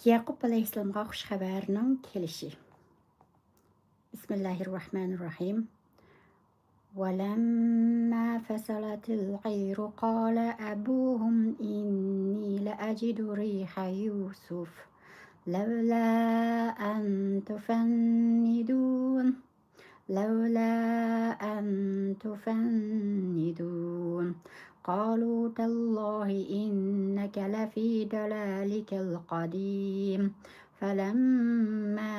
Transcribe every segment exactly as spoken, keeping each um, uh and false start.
يەقۇپ ئەلەيھىسسالامغا خۇش خەۋەرنىڭ كېلىشى. بىسمىللاھىررەھمانىررەھىم. ولما فصلت العير قال أبوهم إني لأجد ريح يوسف لولا أن تفندون لولا أن تفندون قالوا تالله إنك لفي ضلالك القديم فلما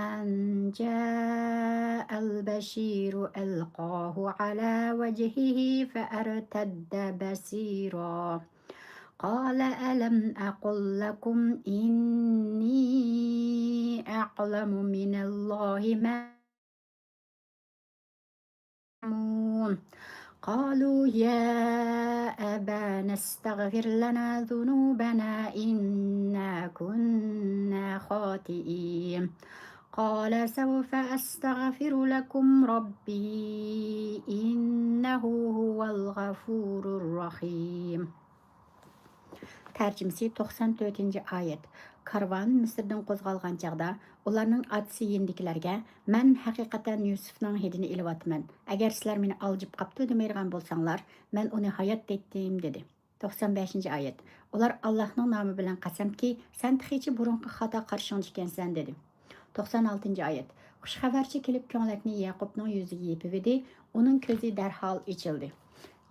أن جاء البشير ألقاه على وجهه فارتد بصيرا قال ألم أقل لكم إني أعلم من الله ما تعلمون قالوا يا أبانا استغفر لنا ذنوبنا إنا كنا خاطئين قال سوف أستغفر لكم ربي إنه هو الغفور الرحيم. تەرجىمىسى. توقسان تۆتىنچى ئايەت. كارۋان مىسىردىن قوزغالغان چاغدا، ئۇلارنىڭ ئاتىسى يېنىدىكىلەرگە، مەن ھەقىقەتەن يۈسۈفنىڭ ھىدىنى ئېلىۋاتىمەن. ئەگەر سىلەر مېنى ئالجىپ قاپتۇ دېمەيدىغان بولساڭلار، مەن ئۇنى ھايات دەيتتىم، دېدى. توقسان بەشىنچى ئايەت. ئۇلار ئاللاھنىڭ نامى بىلەن قەسەمكى، سەن تېخىچە بۇرۇنقى خاتا قارىشىڭدا ئىكەنسەن، دېدى. توقسان ئالتىنچى ئايەت. خۇش خەۋەرچى كېلىپ كۆڭلەكنى يەقۇپنىڭ يۈزىگە يېپىۋىدى، ئۇنىڭ كۆزى دەرھال ئېچىلدى.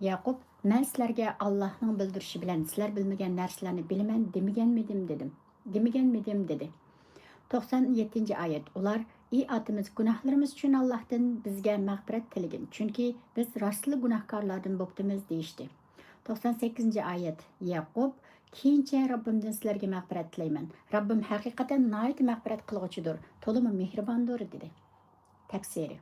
يەقۇپ، مەن سىلەرگە ئاللاھنىڭ بىلدۈرۈشى بىلەن سىلەر بىلمىگەن نەرسىلەرنى بىلىمەن دېمىگەنمىدىم دېدىم، دېمىگەنمىدىم دېدى. توقسان يەتتىنچى ئايەت. ئۇلار، ئى ئاتىمىز، گۇناھلىرىمىز ئۈچۈن ئاللاھتىن بىزگە مەغپىرەت تىلىگىن، چۈنكى بىز راستلا گۇناھكارلاردىن بوپتىمىز دېيىشتى. توقسان سەككىزىنچى ئايەت. يەقۇپ، كېيىنچە رەببىمدىن سىلەرگە مەغپىرەت تىلەيمەن. رەببىم ھەقىقەتەن ناھايىتى مەغپىرەت قىلغۇچىدۇر، تولىمۇ مېھرىباندۇر، دېدى. تەپسىرى.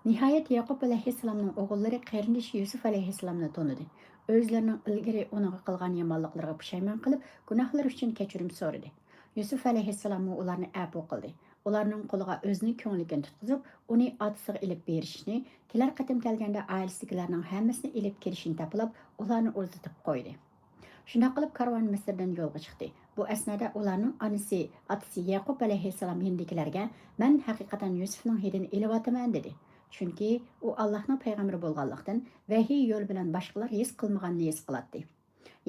نىھايەت، يەقۇپ ئەلەيھىسسالامنىڭ ئوغۇللىرى قېرىندىشى يۈسۈپ ئەلەيھىسسالامنى تونۇدى. ئۆزلىرىنىڭ ئىلگىرى ئۇنىڭغا قىلغان يامانلىقلىرىغا پۇشايمان قىلىپ، گۇناھلىرى ئۈچۈن كەچۈرۈم سورىدى. يۈسۈپ ئەلەيھىسسالاممۇ ئۇلارنى ئەپۇ قىلدى. ئۇلارنىڭ قولىغا ئۆزىنىڭ كۆڭلىكىنى تۇتقۇزۇپ، ئۇنى ئاتىسىغا ئېلىپ بېرىشنى، كېلەر قېتىم كەلگەندە ئائىلىسىدىكىلەرنىڭ ھەممىسىنى ئېلىپ كېلىشىنى تاپىلاپ، ئۇلارنى ئۇزىتىپ قويدى. شۇنداق قىلىپ، كارۋان مىسىردىن يولغا چىقتى. بۇ ئەسنادا ئۇلارنىڭ ئانىسى، ئاتىسى يەقۇپ ئەلەيھىسسالام يېنىدىكىلەرگە، مەن ھەقىقەتەن يۈسۈفنىڭ ھىدىنى ئېلىۋاتىمەن، دېدى. چۈنكى ئۇ ئاللاھنىڭ پەيغەمبىرى بولغانلىقتىن، ۋەھىي يولى بىلەن باشقىلار ھېس قىلمىغاننى ھېس قىلاتتى.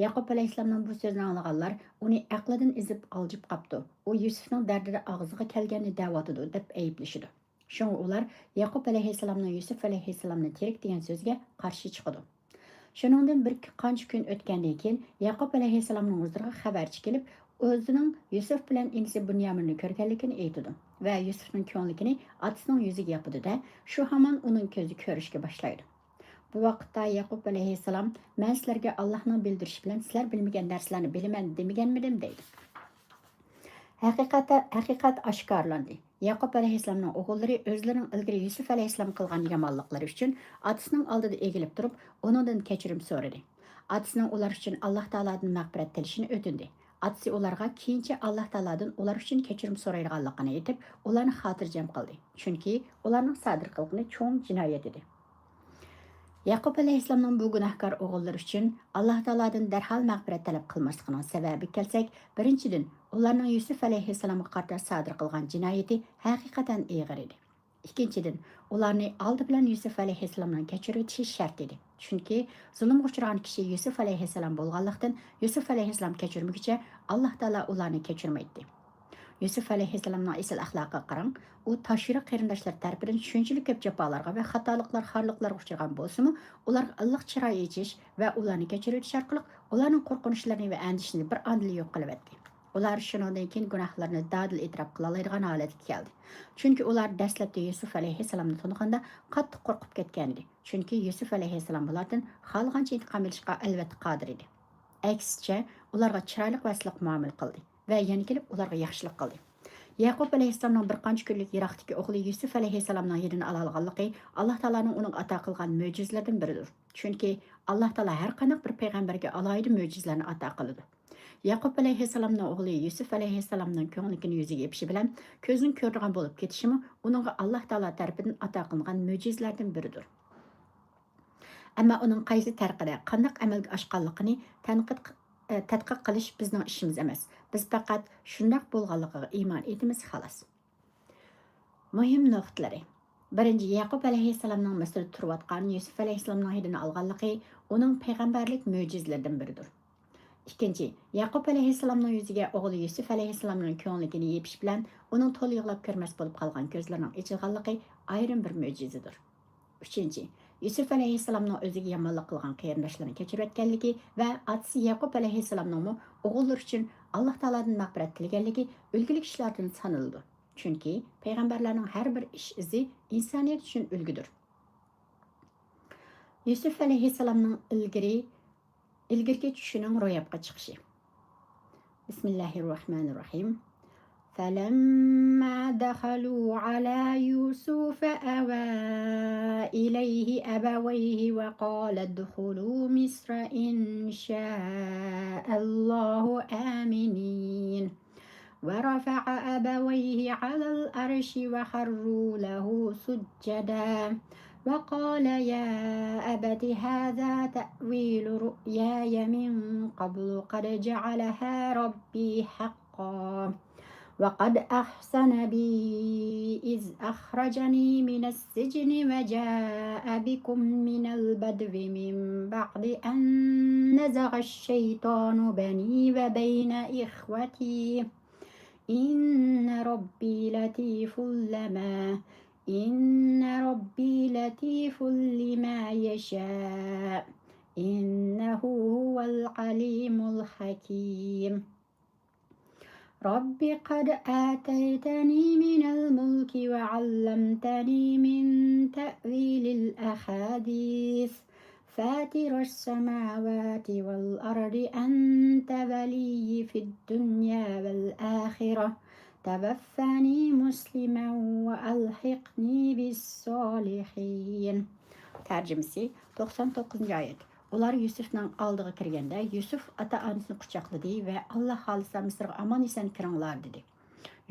يەقۇپ ئەلەيھىسسالامنىڭ بۇ سۆزىنى ئاڭلىغانلار، ئۇنى ئەقلىدىن ئېزىپ ئالجىپ قاپتۇ، ئۇ يۈسۈفنىڭ دەردىدە ئاغزىغا كەلگەننى دەۋاتىدۇ، دەپ ئەيىبلىشىدۇ. شۇڭا ئۇلار يەقۇپ ئەلەيھىسسالامنىڭ يۈسۈپ ئەلەيھىسسالامنى تىرىك دېگەن سۆزىگە قارشى چىقىدۇ. شۇنىڭدىن بىر قانچە كۈن ئۆتكەندىن كېيىن، يەقۇپ ئەلەيھىسسالامنىڭ ھۇزۇرىغا خەۋەرچى كېلىپ، ئۆزىنىڭ يۈسۈپ بىلەن ئىنىسى بۇنيامىننى كۆرگەنلىكىنى ئېيتىدۇ ۋە يۈسۈپنىڭ كۆڭلىكىنى ئاتىسىنىڭ يۈزىگە ياپىدۇ-دە، شۇ ھامان ئۇنىڭ كۆزى كۆرۈشكە باشلايدۇ. بۇ ۋاقىتتا يەقۇپ ئەلەيھىسسالام، مەن سىلەرگە ئاللاھنىڭ بىلدۈرۈشى بىلەن سىلەر بىلمىگەن نەرسىلەرنى بىلىمەن دېمىگەنمىدىم؟ دەيدۇ. ھەقىقەتتە، ھەقىقەت ئاشكارىلاندى. يەقۇپ ئەلەيھىسسالامنىڭ ئوغۇللىرى ئۆزلىرىنىڭ ئىلگىرى يۈسۈپ ئەلەيھىسسالام قىلغان يامانلىقلىرى ئۈچۈن ئاتىسىنىڭ ئالدىدا ئېگىلىپ تۇرۇپ، ئۇنىڭدىن كەچۈرۈم سورىدى. ئاتىسىنىڭ ئۇلار ئۈچۈن ئاللاھ تائالادىن مەغپىرەت تىلىشىنى ئۆتۈندى. ئاتىسى ئۇلارغا كېيىنچە ئاللاھ تائالادىن ئۇلار ئۈچۈن كەچۈرۈم سورايدىغانلىقىنى ئېيتىپ، ئۇلارنى خاتىرجەم قىلدى. چۈنكى ئۇلارنىڭ سادىر قىلغىنى چوڭ جىنايەت ئىدى. يەقۇپ ئەلەيھىسسالامنىڭ بۇ گۇناھكار ئوغۇللىرى ئۈچۈن ئاللاھ تائالادىن دەرھال مەغپىرەت تەلەپ قىلماسلىقىنىڭ سەۋەبىگە كەلسەك، بىرىنچىدىن، ئۇلارنىڭ يۈسۈپ ئەلەيھىسسالامغا قارىتا سادىر قىلغان جىنايىتى ھەقىقەتەن ئېغىر ئىدى. ئىككىنچىدىن، ئۇلارنى ئالدى بىلەن يۈسۈپ ئەلەيھىسسالامنىڭ كەچۈرۈۋېتىشى شەرت ئىدى. چۈنكى زۇلۇمغا ئۇچرىغان كىشى يۈسۈپ ئەلەيھىسسالام بولغانلىقتىن، يۈسۈپ ئەلەيھىسسالام كەچۈرمىگۈچە ئاللاھ تائالا ئۇلارنى كەچۈرمەيتتى. يۈسۈپ ئەلەيھىسسالامنىڭ ئېسىل ئەخلاقىغا قاراڭ. ئۇ تاشيۈرەك قېرىنداشلىرى تەرىپىدىن شۇنچىلىك كۆپ جاپالارغا ۋە خاتالىقلار، خارلىقلارغا ئۇچرىغان بولسىمۇ، ئۇلارغا ئىللىق چىراي ئېچىش ۋە ئۇلارنى كەچۈرۈۋېتىش ئارقىلىق ئۇلارنىڭ قورقۇنچلىرىنى ۋە ئەندىشىنى بىر ئاندىلا يوق قىلىۋەتتى. ئۇلار شۇنىڭدىن كېيىن گۇناھلىرىنى دادىل ئېتىراپ قىلالايدىغان ھالەتكە كەلدى. چۈنكى ئۇلار دەسلەپتە يۈسۈپ ئەلەيھىسسالامنى تونۇغاندا قاتتىق قورقۇپ كەتكەنىدى. چۈنكى يۈسۈپ ئەلەيھىسسالام بۇلاردىن خالىغانچە ئىنتىقام ئېلىشقا ئەلۋەتتە قادىر ئىدى. ئەكسىچە، ئۇلارغا چىرايلىق ۋە سىلىق مۇئامىلە قىلدى ۋە يەنە كېلىپ ئۇلارغا ياخشىلىق قىلدى. يەقۇپ ئەلەيھىسسالامنىڭ بىر قانچە كۈنلۈك يىراقتىكى ئوغلى يۈسۈپ ئەلەيھىسسالامنىڭ ھىدىنى ئالالىغانلىقى ئاللاھ تائالانىڭ ئۇنىڭغا ئاتا قىلغان مۆجىزىلىرىدىن بىرىدۇر. چۈنكى ئاللاھ تائالا ھەر قانداق بىر پەيغەمبەرگە ئالاھىدە مۆجىزىلەرنى ئاتا قىلىدۇ. يەقۇپ ئەلەيھىسسالامنىڭ ئوغلى يۈسۈپ ئەلەيھىسسالامنىڭ كۆڭلىكىنى يۈزىگە يېپىشى بىلەن كۆزنىڭ كۆرىدىغان بولۇپ كېتىشىمۇ ئۇنىڭغا ئاللاھ تائالا تەرىپىدىن ئاتا قىلىنغان مۆجىزىلەردىن بىرىدۇر. ئەمما ئۇنىڭ قايسى تەرىقىدە، قانداق ئەمەلگە ئاشقانلىقىنى تەنقىد، ئە، تەتقىق قىلىش بىزنىڭ ئىشىمىز ئەمەس. بىز پەقەت شۇنداق بولغانلىقىغا ئىمان ئېيتىمىز، خالاس. مۇھىم نۇقتىلىرى. بىرىنچى، يەقۇپ ئەلەيھىسسالامنىڭ مىسىردا تۇرۇۋاتقان يۈسۈپ ئەلەيھىسسالامنىڭ ھىدىنى ئالغانلىقى ئۇنىڭ پەيغەمبەرلىك مۆجىزىلىرىدىن بىرىدۇر. ئىككىنچى، يەقۇپ ئەلەيھىسسالامنىڭ يۈزىگە ئوغلى يۈسۈپ ئەلەيھىسسالامنىڭ كۆڭلىكىنى يېپىش بىلەن ئۇنىڭ تولا يىغلاپ كۆرمەس بولۇپ قالغان كۆزلىرىنىڭ ئېچىلغانلىقى ئايرىم بىر مۆجىزىدۇر. ئۈچىنچى، يۈسۈپ ئەلەيھىسسالامنىڭ ئۆزىگە يامانلىق قىلغان قېرىنداشلىرىنى كەچۈرۈۋەتكەنلىكى ۋە ئاتىسى يەقۇپ ئەلەيھىسسالامنىڭمۇ ئوغۇللىرى ئۈچۈن ئاللا تائالادىن مەغپىرەت تىلىگەنلىكى ئۈلگىلىك ئىشلاردىن سانىلىدۇ. چۈنكى پەيغەمبەرلەرنىڭ ھەر بىر ئىش ئىزى ئىنسانىيەت ئۈچۈن ئۈلگىدۇر. يۈسۈپ ئەلەيھىسسالامنىڭ ئىلگىرى، ئىلگىرىكى چۈشىنىڭ روياپقا چىقىشى. بسم الله الرحمن الرحيم. فلما دخلوا على يوسف آوى إليه أبويه وقال ادخلوا مصر إن شاء الله آمنين. ورفع أبويه على العرش وخروا له سجدا وقال يا أبت هذا تأويل رؤياي من قبل قد جعلها ربي حقا وقد أحسن بي إذ أخرجني من السجن وجاء بكم من البدو من بعد أن نزغ الشيطان بيني وبين إخوتي إن ربي لطيف لما إن ربي لطيف لما يشاء إنه هو العليم الحكيم. رب قد آتيتني من الملك وعلمتني من تأويل الأحاديث فاطر السماوات والأرض أنت ولي في الدنيا والآخرة توفني مسلما وألحقني بالصالحين. تەرجىمىسى، توقسان توققۇزىنچى ئايەت. ئۇلار يۈسۈفنىڭ ئالدىغا كىرگەندە، يۈسۈف ئاتا-ئانىسىنى قۇچاقلىدى ۋە، «ئاللا خالىسا، مىسىرغا ئامان-ئېسەن كىرىڭلار» دېدى.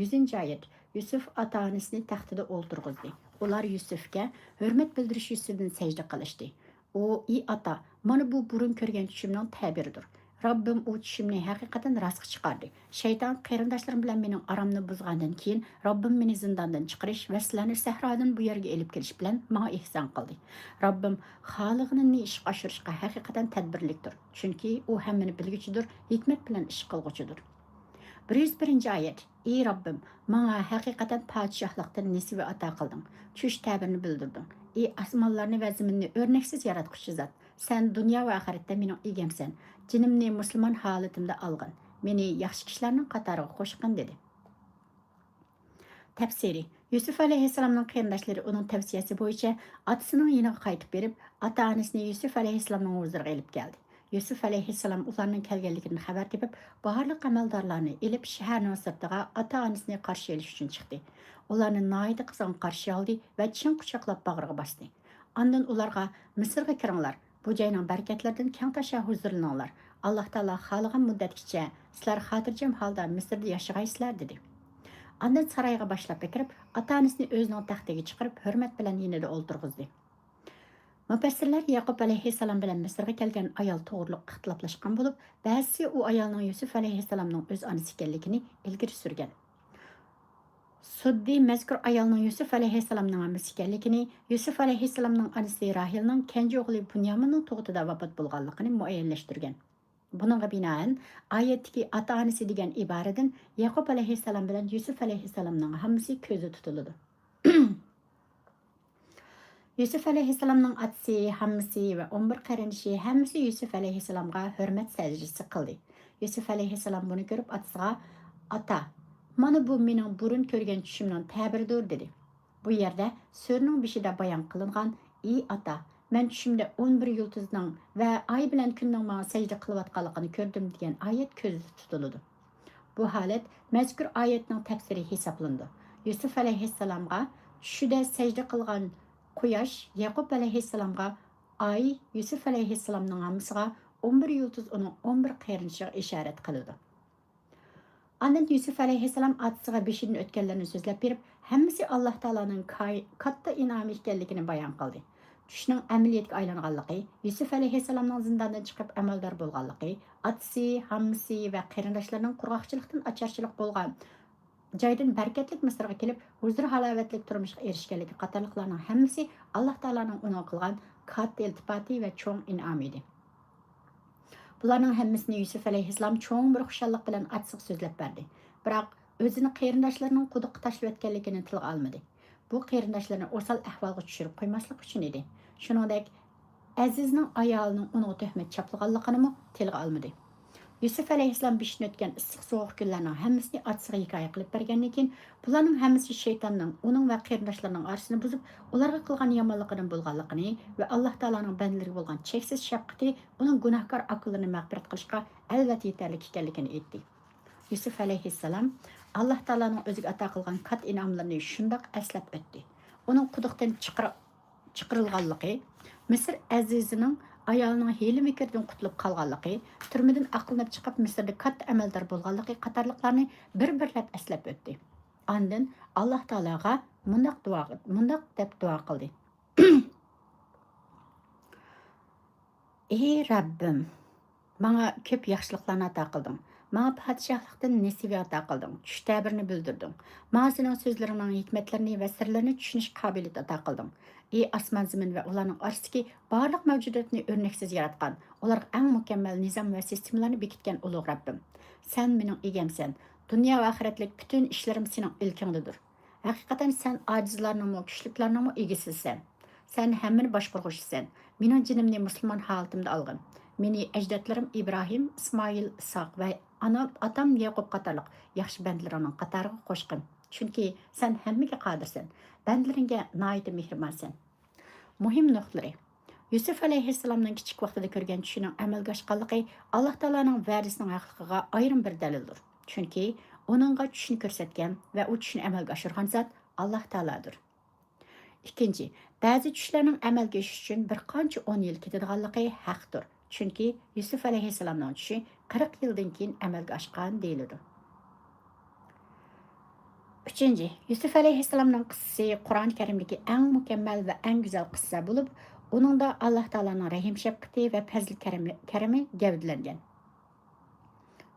يۈزىنچى ئايەت. يۈسۈف ئاتا-ئانىسىنى تەختىدە ئولتۇرغۇزدى. ئۇلار يۈسۈفكە ھۆرمەت بىلدۈرۈش يۈزىسىدىن سەجدە قىلىشتى. ئۇ، «ئى ئاتا، مانا بۇ بۇرۇن كۆرگەن چۈشۈمنىڭ تەبىرىدۇر. رەببىم ئۇ چۈشۈمنى ھەقىقەتەن راستقا چىقاردى. شەيتان قېرىنداشلىرىم بىلەن مېنىڭ ئارامنى بۇزغاندىن كېيىن، رەببىم مېنى زىنداندىن چىقىرىش ۋە سىلەرنى سەھرادىن بۇ يەرگە ئېلىپ كېلىش بىلەن ماڭا ئېھسان قىلدى. رەببىم خالىغىنىنى ئىشقا ئاشۇرۇشقا ھەقىقەتەن تەدبىرلىكتۇر. چۈنكى ئۇ ھەممىنى بىلگۈچىدۇر، ھېكمەت بىلەن ئىش قىلغۇچىدۇر.» بىر يۈز بىرىنچى ئايەت. «ئى رەببىم، ماڭا ھەقىقەتەن پادىشاھلىقتىن نېسىۋە ئاتا قىلدىڭ. چۈش تەبىرىنى بىلدۈردۈڭ. ئى ئاسمانلارنى ۋە زېمىننى ئۆرنەكسىز ياراتقۇچى زات، سەن دۇنيا ۋە ئاخىرەتتە مېنىڭ ئىگەمسەن. جېنىمنى مۇسۇلمان ھالىتىمدە ئالغىن. مېنى ياخشى كىشىلەرنىڭ قاتارىغا قوشقىن» دېدى. تەپسىرى. يۈسۈف ئەلەيھىسسالامنىڭ قېرىنداشلىرى ئۇنىڭ تەۋسىيەسى بويىچە ئاتىسىنىڭ يېنىغا قايتىپ بېرىپ، ئاتا-ئانىسىنى يۈسۈف ئەلەيھىسسالامنىڭ ھۇزۇرىغا ئېلىپ كەلدى. يۈسۈف ئەلەيھىسسالام ئۇلارنىڭ كەلگەنلىكىدىن خەۋەر تېپىپ، بارلىق ئەمەلدارلارنى ئېلىپ، شەھەرنىڭ سىرتىغا ئاتا-ئانىسىنى قارشى ئېلىش ئۈچۈن چىقتى. ئۇلارنى ناھايىتى قىزغىن قارشى ئالدى ۋە چىڭ قۇچاقلاپ باغرىغا باستى. ئاندىن ئۇلارغا، «مىسىرغا كىرىڭلار، بۇ جاينىڭ بەرىكەتلىرىدىن كەڭتاشا ھۇزۇرلىنىڭلار. ئاللا تائالا خالىغان مۇددەتكىچە سىلەر خاتىرجەم ھالدا مىسىردا ياشىغايسىلەر» دېدى. ئاندىن سارايغا باشلاپلا كىرىپ، ئاتا-ئانىسىنى ئۆزىنىڭ تەختىگە چىقىرىپ، ھۆرمەت بىلەن يېنىدا ئولتۇرغۇزدى. مۇپەسسىرلەر يەقۇپ ئەلەيھىسسالام بىلەن مىسىرغا كەلگەن ئايال توغرۇلۇق ئىختىلاپلاشقان بولۇپ، بەزىسى ئۇ ئايالنىڭ يۈسۈف ئەلەيھىسسالامنىڭ ئۆز ئانىسى ئىكەنلىكىنى ئىلگىرى سۈرگەن. سۇددى مەزكۇر ئايالنىڭ يۈسۈف ئەلەيھىسسالامنىڭ ئانىسى ئىكەنلىكىنى، يۈسۈف ئەلەيھىسسالامنىڭ ئانىسى راھىلنىڭ كەنجى ئوغلى بۇنيامىننىڭ تۇغۇتىدا ۋاپات بولغانلىقىنى مۇئەييەنلەشتۈرگەن. بۇنىڭغا بىنائەن، ئايەتتىكى ئاتا-ئانىسى دېگەن ئىبارىدىن يەقۇپ ئەلەيھىسسالام بىلەن يۈسۈف ئەلەيھىسسالامنىڭ ھاممىسى كۆزدە تۇتۇلىدۇ. يۈسۈف ئەلەيھىسسالامنىڭ ئاتىسى، ھاممىسى ۋە ئون بىر قېرىندىشى ھەممىسى يۈسۈف ئەلەيھىسسالامغا ھۆرمەت سەجدىسى قىلدى. يۈسۈف ئەلەيھىسسالام بۇنى كۆرۈپ ئاتىسىغا، «ئاتا، مانا بۇ مېنىڭ بۇرۇن كۆرگەن چۈشۈمنىڭ تەبىرىدۇر» دېدى. بۇ يەردە سۈرىنىڭ بېشىدا بايان قىلىنغان، «ئى ئاتا، مەن چۈشۈمدە ئون بىر يۇلتۇزنىڭ ۋە ئاي بىلەن كۈننىڭ ماڭا سەجدە قىلىۋاتقانلىقىنى كۆردۈم» دېگەن ئايەت كۆزدە تۇتۇلىدۇ. بۇ ھالەت مەزكۇر ئايەتنىڭ تەپسىرى ھېسابلىنىدۇ. يۈسۈف ئەلەيھىسسالامغا چۈشىدە سەجدە قىلغان قۇياش، يەقۇپ ئەلەيھىسسالامغا ئاي، يۈسۈف ئەلەيھىسسالامنىڭ ھاممىسىغا ئون بىر يۇلتۇز ئۇنىڭ ئون بىر قېرىندىشىغا ئىشارەت قىلىدۇ. ئاندىن يۈسۈف ئەلەيھىسسالام ئاتىسىغا بېشىدىن ئۆتكەنلەرنى سۆزلەپ بېرىپ، ھەممىسى ئاللا تائالانىڭ كاي-، كاتتا ئىنئامى ئىكەنلىكىنى بايان قىلدى. چۈشنىڭ ئەمەلىيەتكە ئايلانغانلىقى، يۈسۈپ ئەلەيھىسسالامنىڭ زىنداندىن چىقىپ ئەمەلدار بولغانلىقى، ئاتىسى، ھاممىسى ۋە قېرىنداشلىرىنىڭ قۇرغاقچىلىقتىن، ئاچارچىلىق بولغان جايدىن بەرىكەتلىك مىسىرغا كېلىپ، ھۇزۇر-ھالاۋەتلىك تۇرمۇشقا ئېرىشكەنلىكى قاتارلىقلارنىڭ ھەممىسى ئاللاھ تائالانىڭ ئۇنىڭغا قىلغان كاتتا ئىلتىپاتى ۋە چوڭ ئىنئامى ئىدى. بۇلارنىڭ ھەممىسىنى يۈسۈپ ئەلەيھىسسالام چوڭ بىر خۇشاللىق بىلەن ئاتىسىغا سۆزلەپ بەردى. بىراق، ئۆزىنى قېرىنداشلىرىنىڭ قۇدۇققا تاشلىۋەتكەنلىكىنى تىلغا ئالمىدى. بۇ قېرىنداشلىرىنى ئوسال ئەھۋالغا چۈشۈرۈپ قويماسلىق ئۈچۈن ئىدى. شۇنىڭدەك، ئەزىزنىڭ ئايالىنىڭ ئۇنىڭغا تۆھمەت چاپلىغانلىقىنىمۇ تىلغا ئالمىدى. يۈسۈپ ئەلەيھىسسالام بېشىدىن ئۆتكەن ئىسسىق سوغۇق كۈنلەرنىڭ ھەممىسىنى ئاتىسىغا ھېكايە قىلىپ بەرگەندىن كېيىن، بۇلارنىڭ ھەممىسى شەيتاننىڭ ئۇنىڭ ۋە قېرىنداشلىرىنىڭ ئارىسىنى بۇزۇپ، ئۇلارغا قىلغان يامانلىقىدىن بولغانلىقىنى ۋە ئاللاھ تائالانىڭ بەندىلىرىگە بولغان چەكسىز شەپقىتى ئۇنىڭ گۇناھكار ئاكىلىرىنى مەغپىرەت قىلىشقا ئەلۋەتتە يېتەرلىك ئىكەنلىكىنى ئېيتتى. يۈسۈپ ئەلەيھىسسالام ئاللاھ تائالانىڭ ئۆزىگە ئاتا قىلغان كاتتا ئىنئاملىرىنى شۇنداق ئەسلەپ ئۆتتى. ئۇنىڭ قۇدۇقتىن چىقىر-، چىقىرىلغانلىقى، مىسىر ئەزىزىنىڭ ئايالىنىڭ ھىيلە-مىكرىدىن قۇتۇلۇپ قالغانلىقى، تۈرمىدىن ئاقلىنىپ چىقىپ، مىسىردا كاتتا ئەمەلدار بولغانلىقى قاتارلىقلارنى بىر-بىرلەپ ئەسلەپ ئۆتتى. ئاندىن ئاللاھ تائالاغا مۇنداق دۇئا، مۇنداق دەپ دۇئا قىلدى: ئى رەببىم، ماڭا كۆپ ياخشىلىقلارنى ئاتا قىلدىڭ. ماڭا پادىشاھلىقتىن نېسىۋە ئاتا قىلدىڭ. چۈش تەبىرىنى بىلدۈردۈڭ. ماڭا سېنىڭ سۆزلىرىڭنىڭ ھېكمەتلىرىنى ۋە سىرلىرىنى چۈشىنىش قابىلىيىتى ئاتا قىلدىڭ. ئى ئاسمان زېمىن ۋە ئۇلارنىڭ ئارىسىدىكى بارلىق مەۋجۇداتنى ئۆرنەكسىز ياراتقان، ئۇلارغا ئەڭ مۇكەممەل نىزام ۋە سىستېمىلارنى بېكىتكەن ئۇلۇغ رەببىم! سەن مېنىڭ ئىگەمسەن. دۇنيا ۋە ئاخىرەتلىك پۈتۈن ئىشلىرىم سېنىڭ ئىلكىڭدىدۇر. ھەقىقەتەن سەن ئاجىزلارنىڭمۇ، كۈچلۈكلەرنىڭمۇ ئىگىسىسەن. سەن ھەممىنى باشقۇرغۇچىسەن. مېنىڭ جېنىمنى مۇسۇلمان ھالىتىمدە ئالغىن. مېنى ئەجدادلىرىم ئىبراھىم، ئىسمائىل، ئىسھاق ۋە ئانا، ئاتام يەقۇب قاتارلىق ياخشى بەندىلىرىڭنىڭ قاتارىغا قوشقىن. چۈنكى سەن ھەممىگە قادىرسەن. بەندىلىرىڭگە ناھايىتى مېھرىبانسەن. مۇھىم نۇقتىلىرى. يۈسۈپ ئەلەيھىسسالامنىڭ كىچىك ۋاقتىدا كۆرگەن چۈشىنىڭ ئەمەلگە ئاشقانلىقى ئاللاھ تائالانىڭ ۋەدىسىنىڭ ھەقلىقىغا ئايرىم بىر دەلىلدۇر. چۈنكى ئۇنىڭغا چۈشنى كۆرسەتكەن ۋە ئۇ چۈشنى ئەمەلگە ئاشۇرغان زات ئاللاھ تائالادۇر. ئىككىنچى، بەزى چۈشلەرنىڭ ئەمەلگە ئېشىشى ئۈچۈن بىر قانچە ئون يىل كېتىدىغانلىقى ھەقتۇر. چۈنكى يۈسۈپ ئەلەيھىسسالامنىڭ چۈشى قىرىق يىلدىن كېيىن ئەمەلگە ئاشقان دېيىلىدۇ. ئۈچىنچى، يۈسۈپ ئەلەيھىسسالامنىڭ قىسسىسى قۇرئان كەرىمدىكى ئەڭ مۇكەممەل ۋە ئەڭ گۈزەل قىسسە بولۇپ، ئۇنىڭدا ئاللاھ تائالانىڭ رەھىم شەپقىتى ۋە پەزلى كەرىمى، كەرىمى گەۋدىلەنگەن.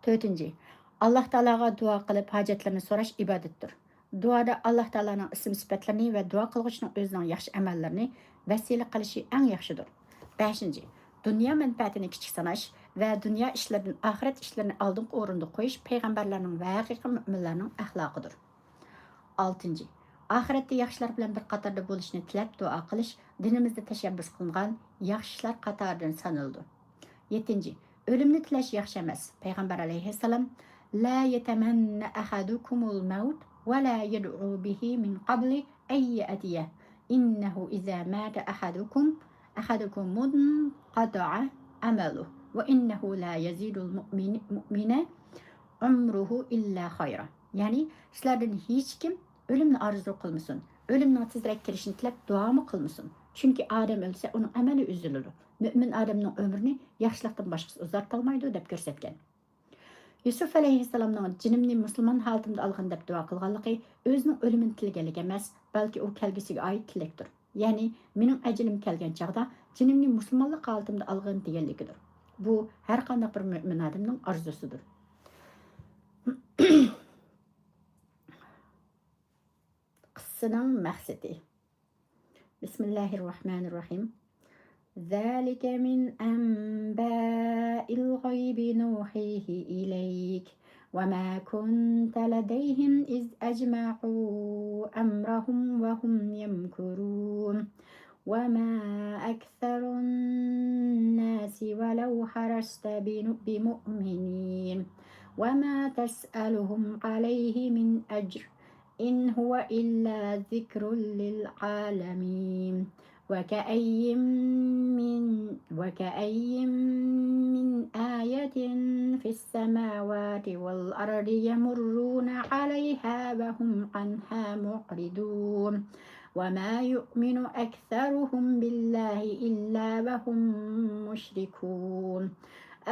تۆتىنچى، ئاللاھ تائالاغا دۇئا قىلىپ ھاجەتلىرىنى سوراش ئىبادەتتۇر. دۇئادا ئاللاھ تائالانىڭ ئىسىم سۈپەتلىرىنى ۋە دۇئا قىلغۇچىنىڭ ئۆزىنىڭ ياخشى ئەمەللىرىنى ۋەسىلە قىلىشى ئەڭ ياخشىدۇر. بەشىنچى، دۇنيا مەنپەئەتىنى كىچىك ساناش ۋە دۇنيا ئىشلىرىدىن ئاخىرەت ئىشلىرىنى ئالدىنقى ئورۇندا قويۇش پەيغەمبەرلەرنىڭ ۋە ھەقىقىي مۆمىنلەرنىڭ ئەخلاقىدۇر. ئالتىنچى، ئاخىرەتتە ياخشىلار بىلەن بىر قاتاردا بولۇشنى تىلەپ دۇئا قىلىش دىنىمىزدا تەشەببۇس قىلىنغان ياخشى ئىشلار قاتارىدىن سانىلىدۇ. يەتتىنچى، ئۆلۈمنى تىلەش ياخشى ئەمەس. پەيغەمبەر ئەلەيھىسسالام، لا يتمنى أحدكم الموت ولا يدعو به من قبل أن يأتيه. إنه إذا مات أحدكم، أحدكم انقطع عمله، وإنه لا يزيد المؤمن، مؤمن عمره إلا خيرا. يەنى، سىلەردىن ھېچكىم ئۆلۈمنى ئارزۇ قىلمىسۇن، ئۆلۈمنىڭ تېزرەك كېلىشىنى تىلەپ دۇئامۇ قىلمىسۇن. چۈنكى ئادەم ئۆلسە، ئۇنىڭ ئەمەلى ئۈزۈلىدۇ. مۆمىن ئادەمنىڭ ئۆمرىنى ياخشىلىقتىن باشقىسى ئۇزارتالمايدۇ، دەپ كۆرسەتكەن. يۈسۈپ ئەلەيھىسسالامنىڭ جېنىمنى مۇسۇلمان ھالىتىمدە ئالغىن دەپ دۇئا قىلغانلىقى ئۆزىنىڭ ئۆلۈمىنى تىلىگەنلىك ئەمەس، بەلكى ئۇ كەلگۈسىگە ئائىت تىلەكتۇر. يەنى، مېنىڭ ئەجىلىم كەلگەن چاغدا جېنىمنى مۇسۇلمانلىق ھالىتىمدە ئالغىن دېگەنلىكىدۇر. بۇ ھەرقانداق بىر مۆمىن ئادەمنىڭ ئارزۇسىدۇر. قىسسىنىڭ مەقسىتى. بسم الله الرحمن الرحيم. ذلك من أنباء الغيب نوحيه إليك وما كنت لديهم إذ أجمعوا أمرهم وهم يمكرون وما أكثر الناس ولو حرصت بن-، بمؤمنين وما تسألهم عليه من أجر إن هو إلا ذكر للعالمين. وكأين من، وكأين من آية في السماوات والأرض يمرون عليها وهم عنها معرضون. وما يؤمن أكثرهم بالله إلا وهم مشركون.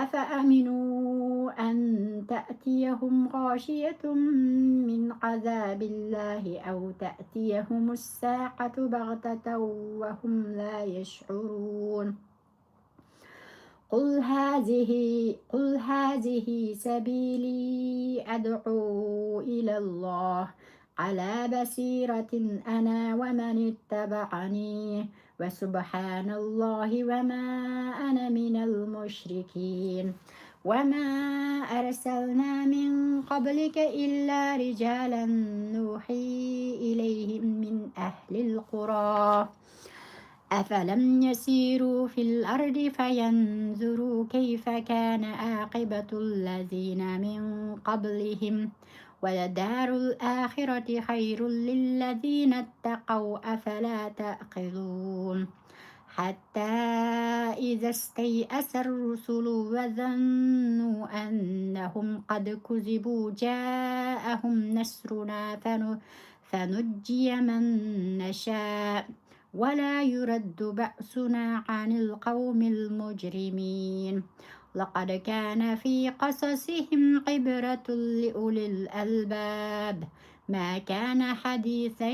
أفأمنوا أن تأتيهم غاشية من عذاب الله أو تأتيهم الساعة بغتة وهم لا يشعرون. قل هذه، قل هذه سبيلي أدعو إلى الله على بصيرة أنا ومن اتبعني وسبحان الله وما أنا من المشركين. وما أرسلنا من قبلك إلا رجالا نوحي إليهم من أهل القرى. أفلم يسيروا في الأرض فينظروا كيف كان عاقبة الذين من قبلهم ولدار الآخرة خير للذين اتقوا أفلا تعقلون. حتى إذا استيأس الرسل وظنوا أنهم قد كذبوا جاءهم نصرنا فن-، فنجي من نشاء ولا يرد بأسنا عن القوم المجرمين. لقد كان في قصصهم عبرة لأولي الألباب. ما كان حديثا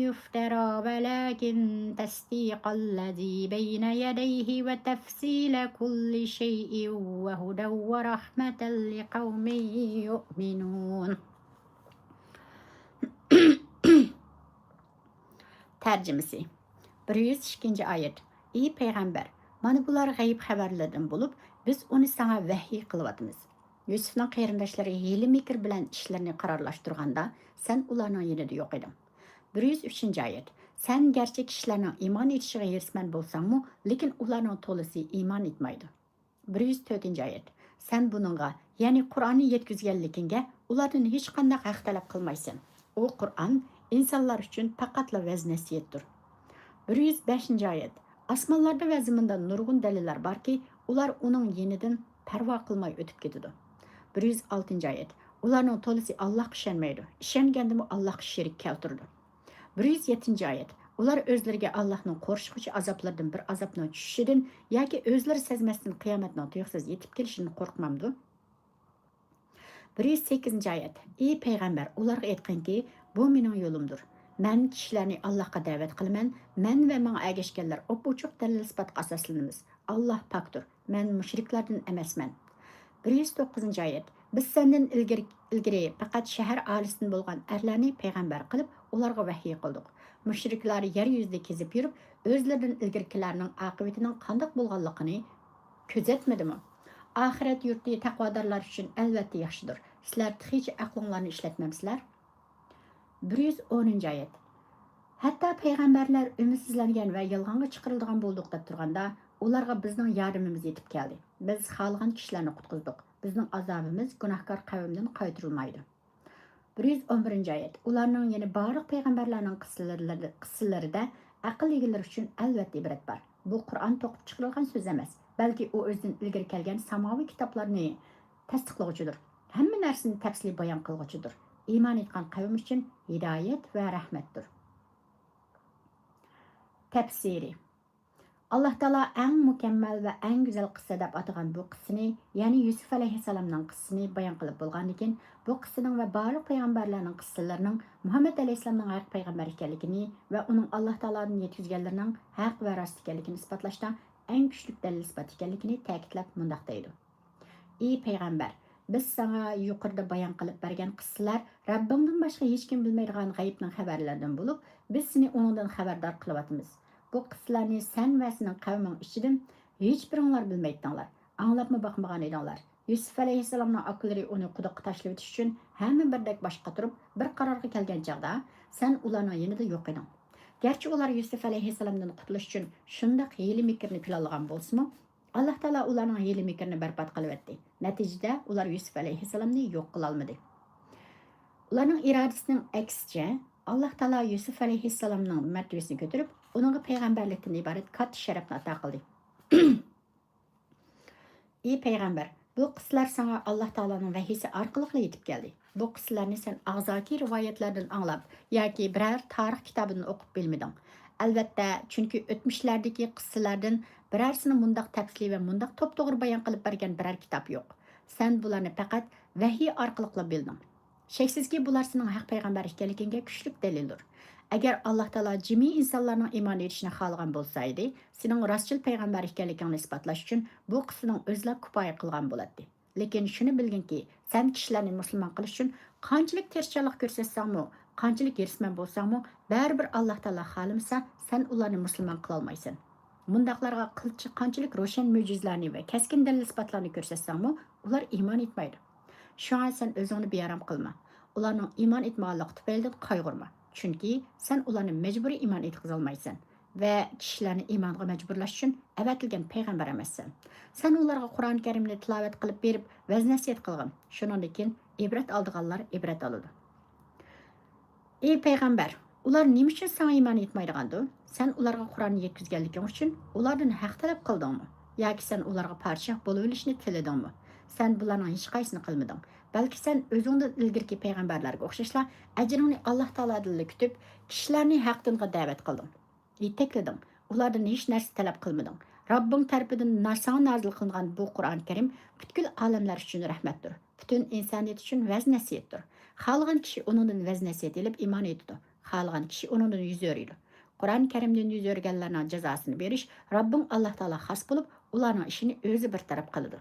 يفترى ولكن تصديق الذي بين يديه وتفصيل كل شيء وهدى ورحمة لقوم يؤمنون. تەرجىمىسى. بىر يۈز ئىككىنچى ئايەت. ئى پەيغەمبەر، مانا بۇلار غەيىب خەۋەرلىرىدىن بولۇپ، بىز ئۇنى ساڭا ۋەھىي قىلىۋاتىمىز. يۈسۈفنىڭ قېرىنداشلىرى ھىيلە-مىكىر بىلەن ئىشلىرىنى قارارلاشتۇرغاندا، سەن ئۇلارنىڭ يېنىدا يوق ئىدىڭ. بىر يۈز ئۈچىنچى ئايەت. سەن گەرچە كىشىلەرنىڭ ئىمان ئېيتىشىغا ھېرىسمەن بولساڭمۇ، لېكىن ئۇلارنىڭ تولىسى ئىمان ئېيتمايدۇ. بىر يۈز تۆتىنچى ئايەت. سەن بۇنىڭغا، يەنى قۇرئاننى يەتكۈزگەنلىكىڭگە ئۇلاردىن ھېچقانداق ھەق تەلەپ قىلمايسەن. ئۇ قۇرئان ئىنسانلار ئۈچۈن پەقەتلا ۋەز-نەسىھەتتۇر. بىر يۈز بەشىنچى ئايەت. ئاسمانلاردا ۋە زېمىندا نۇرغۇن دەلىللەر باركى، ئۇلار ئۇنىڭ يېنىدىن پەرۋا قىلماي ئۆتۈپ كېتىدۇ. بىر يۈز ئالتىنچى ئايەت. ئۇلارنىڭ تولىسى ئاللاھقا ئىشەنمەيدۇ، ئىشەنگەندىمۇ ئاللاھقا شېرىك كەلتۈرىدۇ. بىر يۈز يەتتىنچى ئايەت. ئۇلار ئۆزلىرىگە ئاللاھنىڭ قورشىغۇچى ئازابلىرىدىن بىر ئازابنىڭ چۈشۈشىدىن ياكى ئۆزلىرى سەزمەستىن قىيامەتنىڭ تۇيۇقسىز يېتىپ كېلىشىدىن قورقمامدۇ؟ بىر يۈز سەككىزىنچى ئايەت. ئى پەيغەمبەر، ئۇلارغا ئېيتقىنكى، بۇ مېنىڭ يولۇمدۇر. مەن كىشىلەرنى ئاللاھقا دەۋەت قىلىمەن. مەن ۋە ماڭا ئەگەشكەنلەر ئوپئوچۇق دەلىل-ئىسپاتقا ئاساسلىنىمىز. ئاللاھ پاكتۇر. مەن مۇشرىكلاردىن ئەمەسمەن. بىر يۈز توققۇزىنچى ئايەت. بىز سەندىن ئىلگىرى، ئىلگىرى پەقەت شەھەر ئاھلىسىدىن بولغان ئەرلەرنى پەيغەمبەر قىلىپ، ئۇلارغا ۋەھىي قىلدۇق. مۇشرىكلار يەر يۈزىدە كېزىپ يۈرۈپ، ئۆزلىرىدىن ئىلگىرىكىلەرنىڭ ئاقىۋىتىنىڭ قانداق بولغانلىقىنى كۆزەتمىدىمۇ؟ ئاخىرەت يۇرتى تەقۋادارلار ئۈچۈن ئەلۋەتتە ياخشىدۇر. سىلەر تېخىچە ئەقلىڭلارنى ئىشلەتمەمسىلەر؟ بىر يۈز ئونىنچى ئايەت. ھەتتا پەيغەمبەرلەر ئۈمىدسىزلەنگەن ۋە يالغانغا چىقىرىلىدىغان بولدۇق دەپ تۇرغاندا، ئۇلارغا بىزنىڭ ياردىمىمىز يېتىپ كەلدى. بىز خالىغان كىشىلەرنى قۇتقۇزدۇق. بىزنىڭ ئازابىمىز گۇناھكار قەۋمدىن قايتۇرۇلمايدۇ. بىر يۈز ئون بىرىنچى ئايەت. ئۇلارنىڭ، يەنى بارلىق پەيغەمبەرلەرنىڭ قىسسىلىرىدە، قىسسىلىرىدە ئەقىل ئىگىلىرى ئۈچۈن ئەلۋەتتە ئىبرەت بار. بۇ قۇرئان توقۇپ چىقىرىلغان سۆز ئەمەس، بەلكى ئۇ ئۆزىدىن ئىلگىرى كەلگەن ساماۋىي كىتابلارنى تەستىقلىغۇچىدۇر. ھەممە نەرسىنى تەپسىلىي بايان قىلغۇچىدۇر. ئىمان ئېيتقان قەۋم ئۈچۈن ھىدايەت ۋە رەھمەتتۇر. تەپسىرى. ئاللاھ تائالا ئەڭ مۇكەممەل ۋە ئەڭ گۈزەل قىسسە دەپ ئاتىغان بۇ قىسسىنى، يەنى يۈسۈپ ئەلەيھىسسالامنىڭ قىسسىسىنى بايان قىلىپ بولغاندىن كېيىن، بۇ قىسسىنىڭ ۋە بارلىق پەيغەمبەرلەرنىڭ قىسسىلىرىنىڭ مۇھەممەد ئەلەيھىسسالامنىڭ ھەق پەيغەمبەر ئىكەنلىكىنى ۋە ئۇنىڭ ئاللاھ تائالادىن يەتكۈزگەنلىرىنىڭ ھەق ۋە راست ئىكەنلىكىنى ئىسپاتلاشتا ئەڭ كۈچلۈك دەلىل-ئىسپات ئىكەنلىكىنى تەكىتلەپ مۇنداق دەيدۇ. ئى پەيغەمبەر، بىز ساڭا يۇقىرىدا بايان قىلىپ بەرگەن قىسسىلەر رەببىڭدىن باشقا ھېچكىم بىلمەيدىغان غەيىبنىڭ خەۋەرلىرىدىن بولۇپ، بىز سېنى ئۇنىڭدىن خەۋەردار قىلىۋاتىمىز. بۇ قىسسىلەرنى سەن ۋە سېنىڭ قەۋمىڭ ئىچىدىن ھېچبىرىڭلار بىلمەيتتىڭلار، ئاڭلاپمۇ باقمىغان ئىدىڭلار. يۈسۈپ ئەلەيھىسسالامنىڭ ئاكىلىرى ئۇنى قۇدۇققا تاشلىۋېتىش ئۈچۈن ھەممە بىردەك باش قاتۇرۇپ بىر قارارغا كەلگەن چاغدا، سەن ئۇلارنىڭ يېنىدا يوق ئىدىڭ. گەرچە ئۇلار يۈسۈپ ئەلەيھىسسالامدىن قۇتۇلۇش ئۈچۈن شۇنداق ھىيلە-مىكىرنى پىلانلىغان بولسىمۇ، ئاللاھ تائالا ئۇلارنىڭ ھىيلە-مىكرىنى بەربات قىلىۋەتتى. نەتىجىدە ئۇلار يۈسۈپ ئەلەيھىسسالامنى يوق قىلالمىدى. ئۇلارنىڭ ئىرادىسىنىڭ ئەكسىچە، ئاللاھ تائالا يۈسۈپ ئەلەيھىسسالامنىڭ مەرتىۋىسىنى كۆتۈرۈپ، ئۇنىڭغا پەيغەمبەرلىكتىن ئىبارەت كاتتا شەرەپنى ئاتا قىلدى. ئى پەيغەمبەر، بۇ قىسسىلەر ساڭا ئاللاھ تائالانىڭ ۋەھىيسى ئارقىلىقلا يېتىپ كەلدى. بۇ قىسسىلەرنى سەن ئاغزاكى رىۋايەتلەردىن ئاڭلاپ ياكى بىرەر تارىخ كىتابىدىن ئوقۇپ بىلمىدىڭ. ئەلۋەتتە، چۈنكى ئۆتمۈشلەردىكى قىسسىلەردىن بىرەرسىنى مۇنداق تەپسىلىي ۋە مۇنداق توپتوغرا بايان قىلىپ بەرگەن بىرەر كىتاب يوق. سەن بۇلارنى پەقەت ۋەھىي ئارقىلىقلا بىلدىڭ. شەكسىزكى، بۇلار سېنىڭ ھەق پەيغەمبەر ئىكەنلىكىڭگە كۈچلۈك دەلىلدۇر. ئەگەر ئاللاھ تائالا جىمى ئىنسانلارنىڭ ئىمان ئېيتىشىنى خالىغان بولسا ئىدى، سېنىڭ راستچىل پەيغەمبەر ئىكەنلىكىڭنى ئىسپاتلاش ئۈچۈن بۇ قىسسىنىڭ ئۆزىلا كۇپايە قىلغان بولاتتى. لېكىن شۇنى بىلگىنكى، سەن كىشىلەرنى مۇسۇلمان قىلىش ئۈچۈن قانچىلىك تىرىشچانلىق كۆرسەتسەڭمۇ، قانچىلىك ھېرىسمەن بولساڭمۇ، بەرىبىر ئاللاھ تائالا خالىمىسا، سەن ئۇلارنى مۇسۇلمان قىلالمايسەن. مۇنداقلارغا قىلچە قانچىلىك روشەن مۆجىزىلەرنى ۋە كەسكىن دەلىل-ئىسپاتلارنى كۆرسەتسەڭمۇ، ئۇلار ئىمان ئېيتمايدۇ. شۇڭا سەن ئۆزۈڭنى بىئارام قىلما. ئۇلارنىڭ ئىمان ئېيتمىغانلىقى تۈپەيلىدىن قايغۇرما. چۈنكى سەن ئۇلارنى مەجبۇرىي ئىمان ئېيتقۇزالمايسەن ۋە كىشىلەرنى ئىمانغا مەجبۇرلاش ئۈچۈن ئەۋەتىلگەن پەيغەمبەر ئەمەسسەن. سەن ئۇلارغا قۇرئان كەرىمنى تىلاۋەت قىلىپ بېرىپ، ۋەز-نەسىھەت قىلغىن. شۇنىڭدىن كېيىن ئىبرەت ئالىدىغانلار ئىبرەت ئالىدۇ. ئى پەيغەمبەر، ئۇلار نېمە ئۈچۈن ساڭا ئىمان ئېيتمايدىغاندۇ؟ سەن ئۇلارغا قۇرئاننى يەتكۈزگەنلىكىڭ ئۈچۈن ئۇلاردىن ھەق تەلەپ قىلدىڭمۇ؟ ياكى سەن ئۇلارغا پادىشاھ بولۇۋېلىشنى تىلىدىڭمۇ؟ سەن بۇلارنىڭ ھېچقايسىسىنى قىلمىدىڭ. بەلكى سەن ئۆزۈڭدىن ئىلگىرىكى پەيغەمبەرلەرگە ئوخشاشلا ئەجرىڭنى ئاللاھ تائالادىنلا كۈتۈپ، كىشىلەرنى ھەق دىنغا دەۋەت قىلدىڭ. يېتەكلىدىڭ. ئۇلاردىن ھېچ نەرسە تەلەپ قىلمىدىڭ. رەببىڭ تەرىپىدىن نا-، ساڭا نازىل قىلىنغان بۇ قۇرئان كەرىم پۈتكۈل ئالەملەر ئۈچۈن رەھمەتتۇر. پۈتۈن ئىنسانىيەت ئۈچۈن ۋەز-نەسىھەتتۇر. خالىغان كىشى ئۇنىڭدىن ۋەز-نەسىھەت ئېلىپ ئىمان ئېيتىدۇ. خالىغان كىشى ئۇنىڭدىن يۈز ئۆرۈيدۇ. قۇرئان كەرىمدىن يۈز ئۆرۈگەنلەرنىڭ جازاسىنى بېرىش رەببىڭ ئاللاھ تائالا خاس بولۇپ، ئۇلارنىڭ ئىشىنى ئۆزى بىر تەرەپ قىلىدۇ.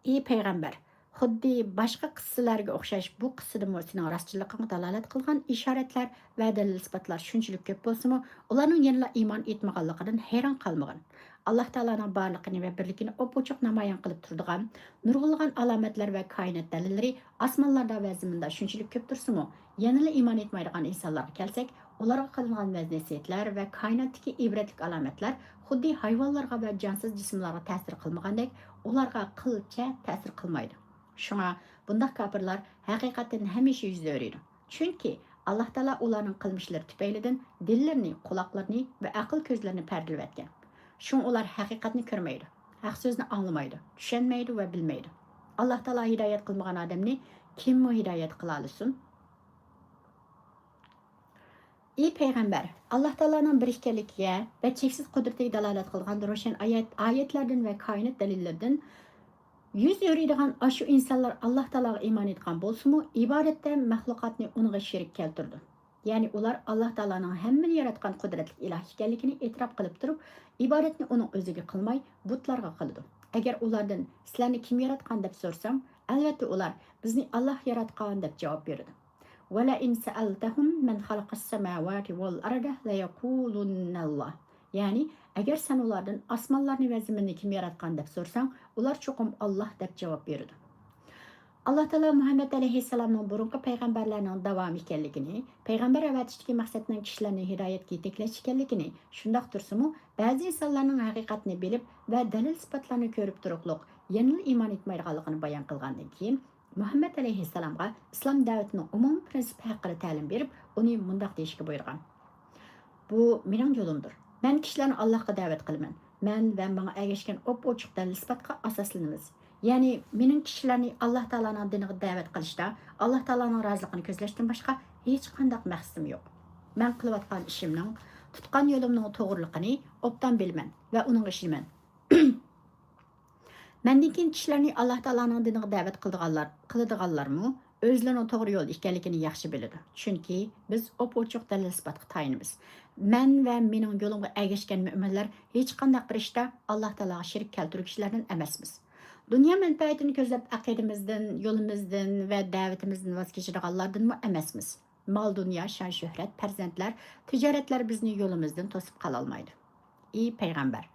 ئى پەيغەمبەر، خۇددى باشقا قىسسىلەرگە ئوخشاش بۇ قىسسىدىمۇ سېنىڭ راستچىللىقىڭغا دالالەت قىلغان ئىشارەتلەر ۋە دەلىل-ئىسپاتلار شۇنچىلىك كۆپ بولسىمۇ، ئۇلارنىڭ يەنىلا ئىمان ئېيتمىغانلىقىدىن ھەيران قالمىغىن. ئاللاھ تائالانىڭ بارلىقىنى ۋە بىرلىكىنى ئوپئوچۇق نامايان قىلىپ تۇرىدىغان نۇرغۇنلىغان ئالامەتلەر ۋە كائىنات دەلىللىرى ئاسمانلاردا ۋە زېمىندا شۇنچىلىك كۆپ تۇرسىمۇ، يەنىلا ئىمان ئېيتمايدىغان ئىنسانلارغا كەلسەك، ئۇلارغا قىلىنغان ۋەز-نەسىھەتلەر ۋە كائىناتتىكى ئىبرەتلىك ئالامەتلەر خۇددى ھايۋانلارغا ۋە جانسىز جىسىملارغا تەسىر قىلمىغاندەك، ئۇلارغا قىلچە تەسىر قىلمايدۇ. شۇڭا بۇنداق كاپىرلار ھەقىقەتتىن ھەمىشە يۈز ئۆرۈيدۇ. چۈنكى ئاللاھ تائالا ئۇلارنىڭ قىلمىشلىرى تۈپەيلىدىن دىللىرىنى، قۇلاقلىرىنى ۋە ئەقىل كۆزلىرىنى پەردىلىۋەتكەن. شۇڭا ئۇلار ھەقىقەتنى كۆرمەيدۇ، ھەق سۆزنى ئاڭلىمايدۇ، چۈشەنمەيدۇ ۋە بىلمەيدۇ. ئاللاھ تائالا ھىدايەت قىلمىغان ئادەمنى كىممۇ ھىدايەت قىلالىسۇن؟ ئى پەيغەمبەر، ئاللاھ تائالانىڭ بىر ئىكەنلىكىگە ۋە چەكسىز قۇدرىتىگە دالالەت قىلغان روشەن ئايەت، ئايەتلەردىن ۋە كائىنات دەلىللىرىدىن يۈز ئۆرۈيدىغان ئاشۇ ئىنسانلار ئاللاھ تائالاغا ئىمان ئېيتقان بولسىمۇ، ئىبادەتتە مەخلۇقاتنى ئۇنىڭغا شېرىك كەلتۈرىدۇ. يەنى ئۇلار ئاللاھ تائالانىڭ ھەممىنى ياراتقان قۇدرەتلىك ئىلاھ ئىكەنلىكىنى ئېتىراپ قىلىپ تۇرۇپ، ئىبادەتنى ئۇنىڭ ئۆزىگە قىلماي، بۇتلارغا قىلىدۇ. ئەگەر ئۇلاردىن، سىلەرنى كىم ياراتقان دەپ سورىساڭ، ئەلۋەتتە ئۇلار، بىزنى ئاللاھ ياراتقان دەپ جاۋاب بېرىدۇ. ولئن سألتهم من خلق السماوات والأرض ليقولن الله. يەنى، ئەگەر سەن ئۇلاردىن ئاسمانلارنى ۋە زېمىننى كىم ياراتقان دەپ سورىساڭ، ئۇلار چوقۇم ئاللاھ دەپ جاۋاب بېرىدۇ. ئاللاھ تائالا مۇھەممەد ئەلەيھىسسالامنىڭ بۇرۇنقى پەيغەمبەرلەرنىڭ داۋامى ئىكەنلىكىنى، پەيغەمبەر ئەۋەتىشتىكى مەقسەتنىڭ كىشىلەرنى ھىدايەتكە يېتەكلەش ئىكەنلىكىنى، شۇنداق تۇرسىمۇ، بەزى ئىنسانلارنىڭ ھەقىقەتنى بىلىپ ۋە دەلىل-ئىسپاتلارنى كۆرۈپ تۇرۇقلۇق يەنىلا ئىمان ئېيتمايدىغانلىقىنى بايان قىلغاندىن كېيىن، مۇھەممەد ئەلەيھىسسالامغا ئىسلام دەۋىتىنىڭ ئومۇمىي پىرىنسىپى ھەققىدە تەلىم بېرىپ، ئۇنى مۇنداق دېيىشكە بۇيرۇغان: بۇ مېنىڭ يولۇمدۇر. مەن كىشىلەرنى ئاللاھقا دەۋەت قىلىمەن. مەن ۋە ماڭا ئەگەشكەن ئوپئوچۇق دەلىل-ئىسپاتقا ئاساسلىنىمىز. يەنى مېنىڭ كىشىلەرنى ئاللاھ تائالانىڭ دىنىغا دەۋەت قىلىشتا، ئاللاھ تائالانىڭ رازىلىقىنى كۆزلەشتىن باشقا ھېچقانداق مەقسىتىم يوق. مەن قىلىۋاتقان ئىشىمنىڭ، تۇتقان يولۇمنىڭ توغرىلىقىنى ئوبدان بىلىمەن ۋە ئۇنىڭغا ئىشىنىمەن. مەندىن كېيىن كىشىلەرنى ئاللاھ تائالانىڭ دىنىغا دەۋەت قىلىدىغانلار، قىلىدىغانلارمۇ ئۆزلىرىنىڭ توغرا يولدا ئىكەنلىكىنى ياخشى بىلىدۇ. چۈنكى بىز ئوپئوچۇق دەلىل-ئىسپاتقا تايىنىمىز. مەن ۋە مېنىڭ يولۇمغا ئەگەشكەن مۆمىنلەر ھېچقانداق بىر ئىشتا ئاللاھ تائالاغا شېرىك كەلتۈرگۈچىلەردىن ئەمەسمىز. دۇنيا مەنپەئەتىنى كۆزلەپ، ئەقىدىمىزدىن، يولىمىزدىن ۋە دەۋىتىمىزدىن ۋاز كېچىدىغانلاردىنمۇ ئەمەسمىز. مال-دۇنيا، شان-شۆھرەت، پەرزەنتلەر، تىجارەتلەر بىزنى يولىمىزدىن توسۇپ قالالمايدۇ. ئى پەيغەمبەر!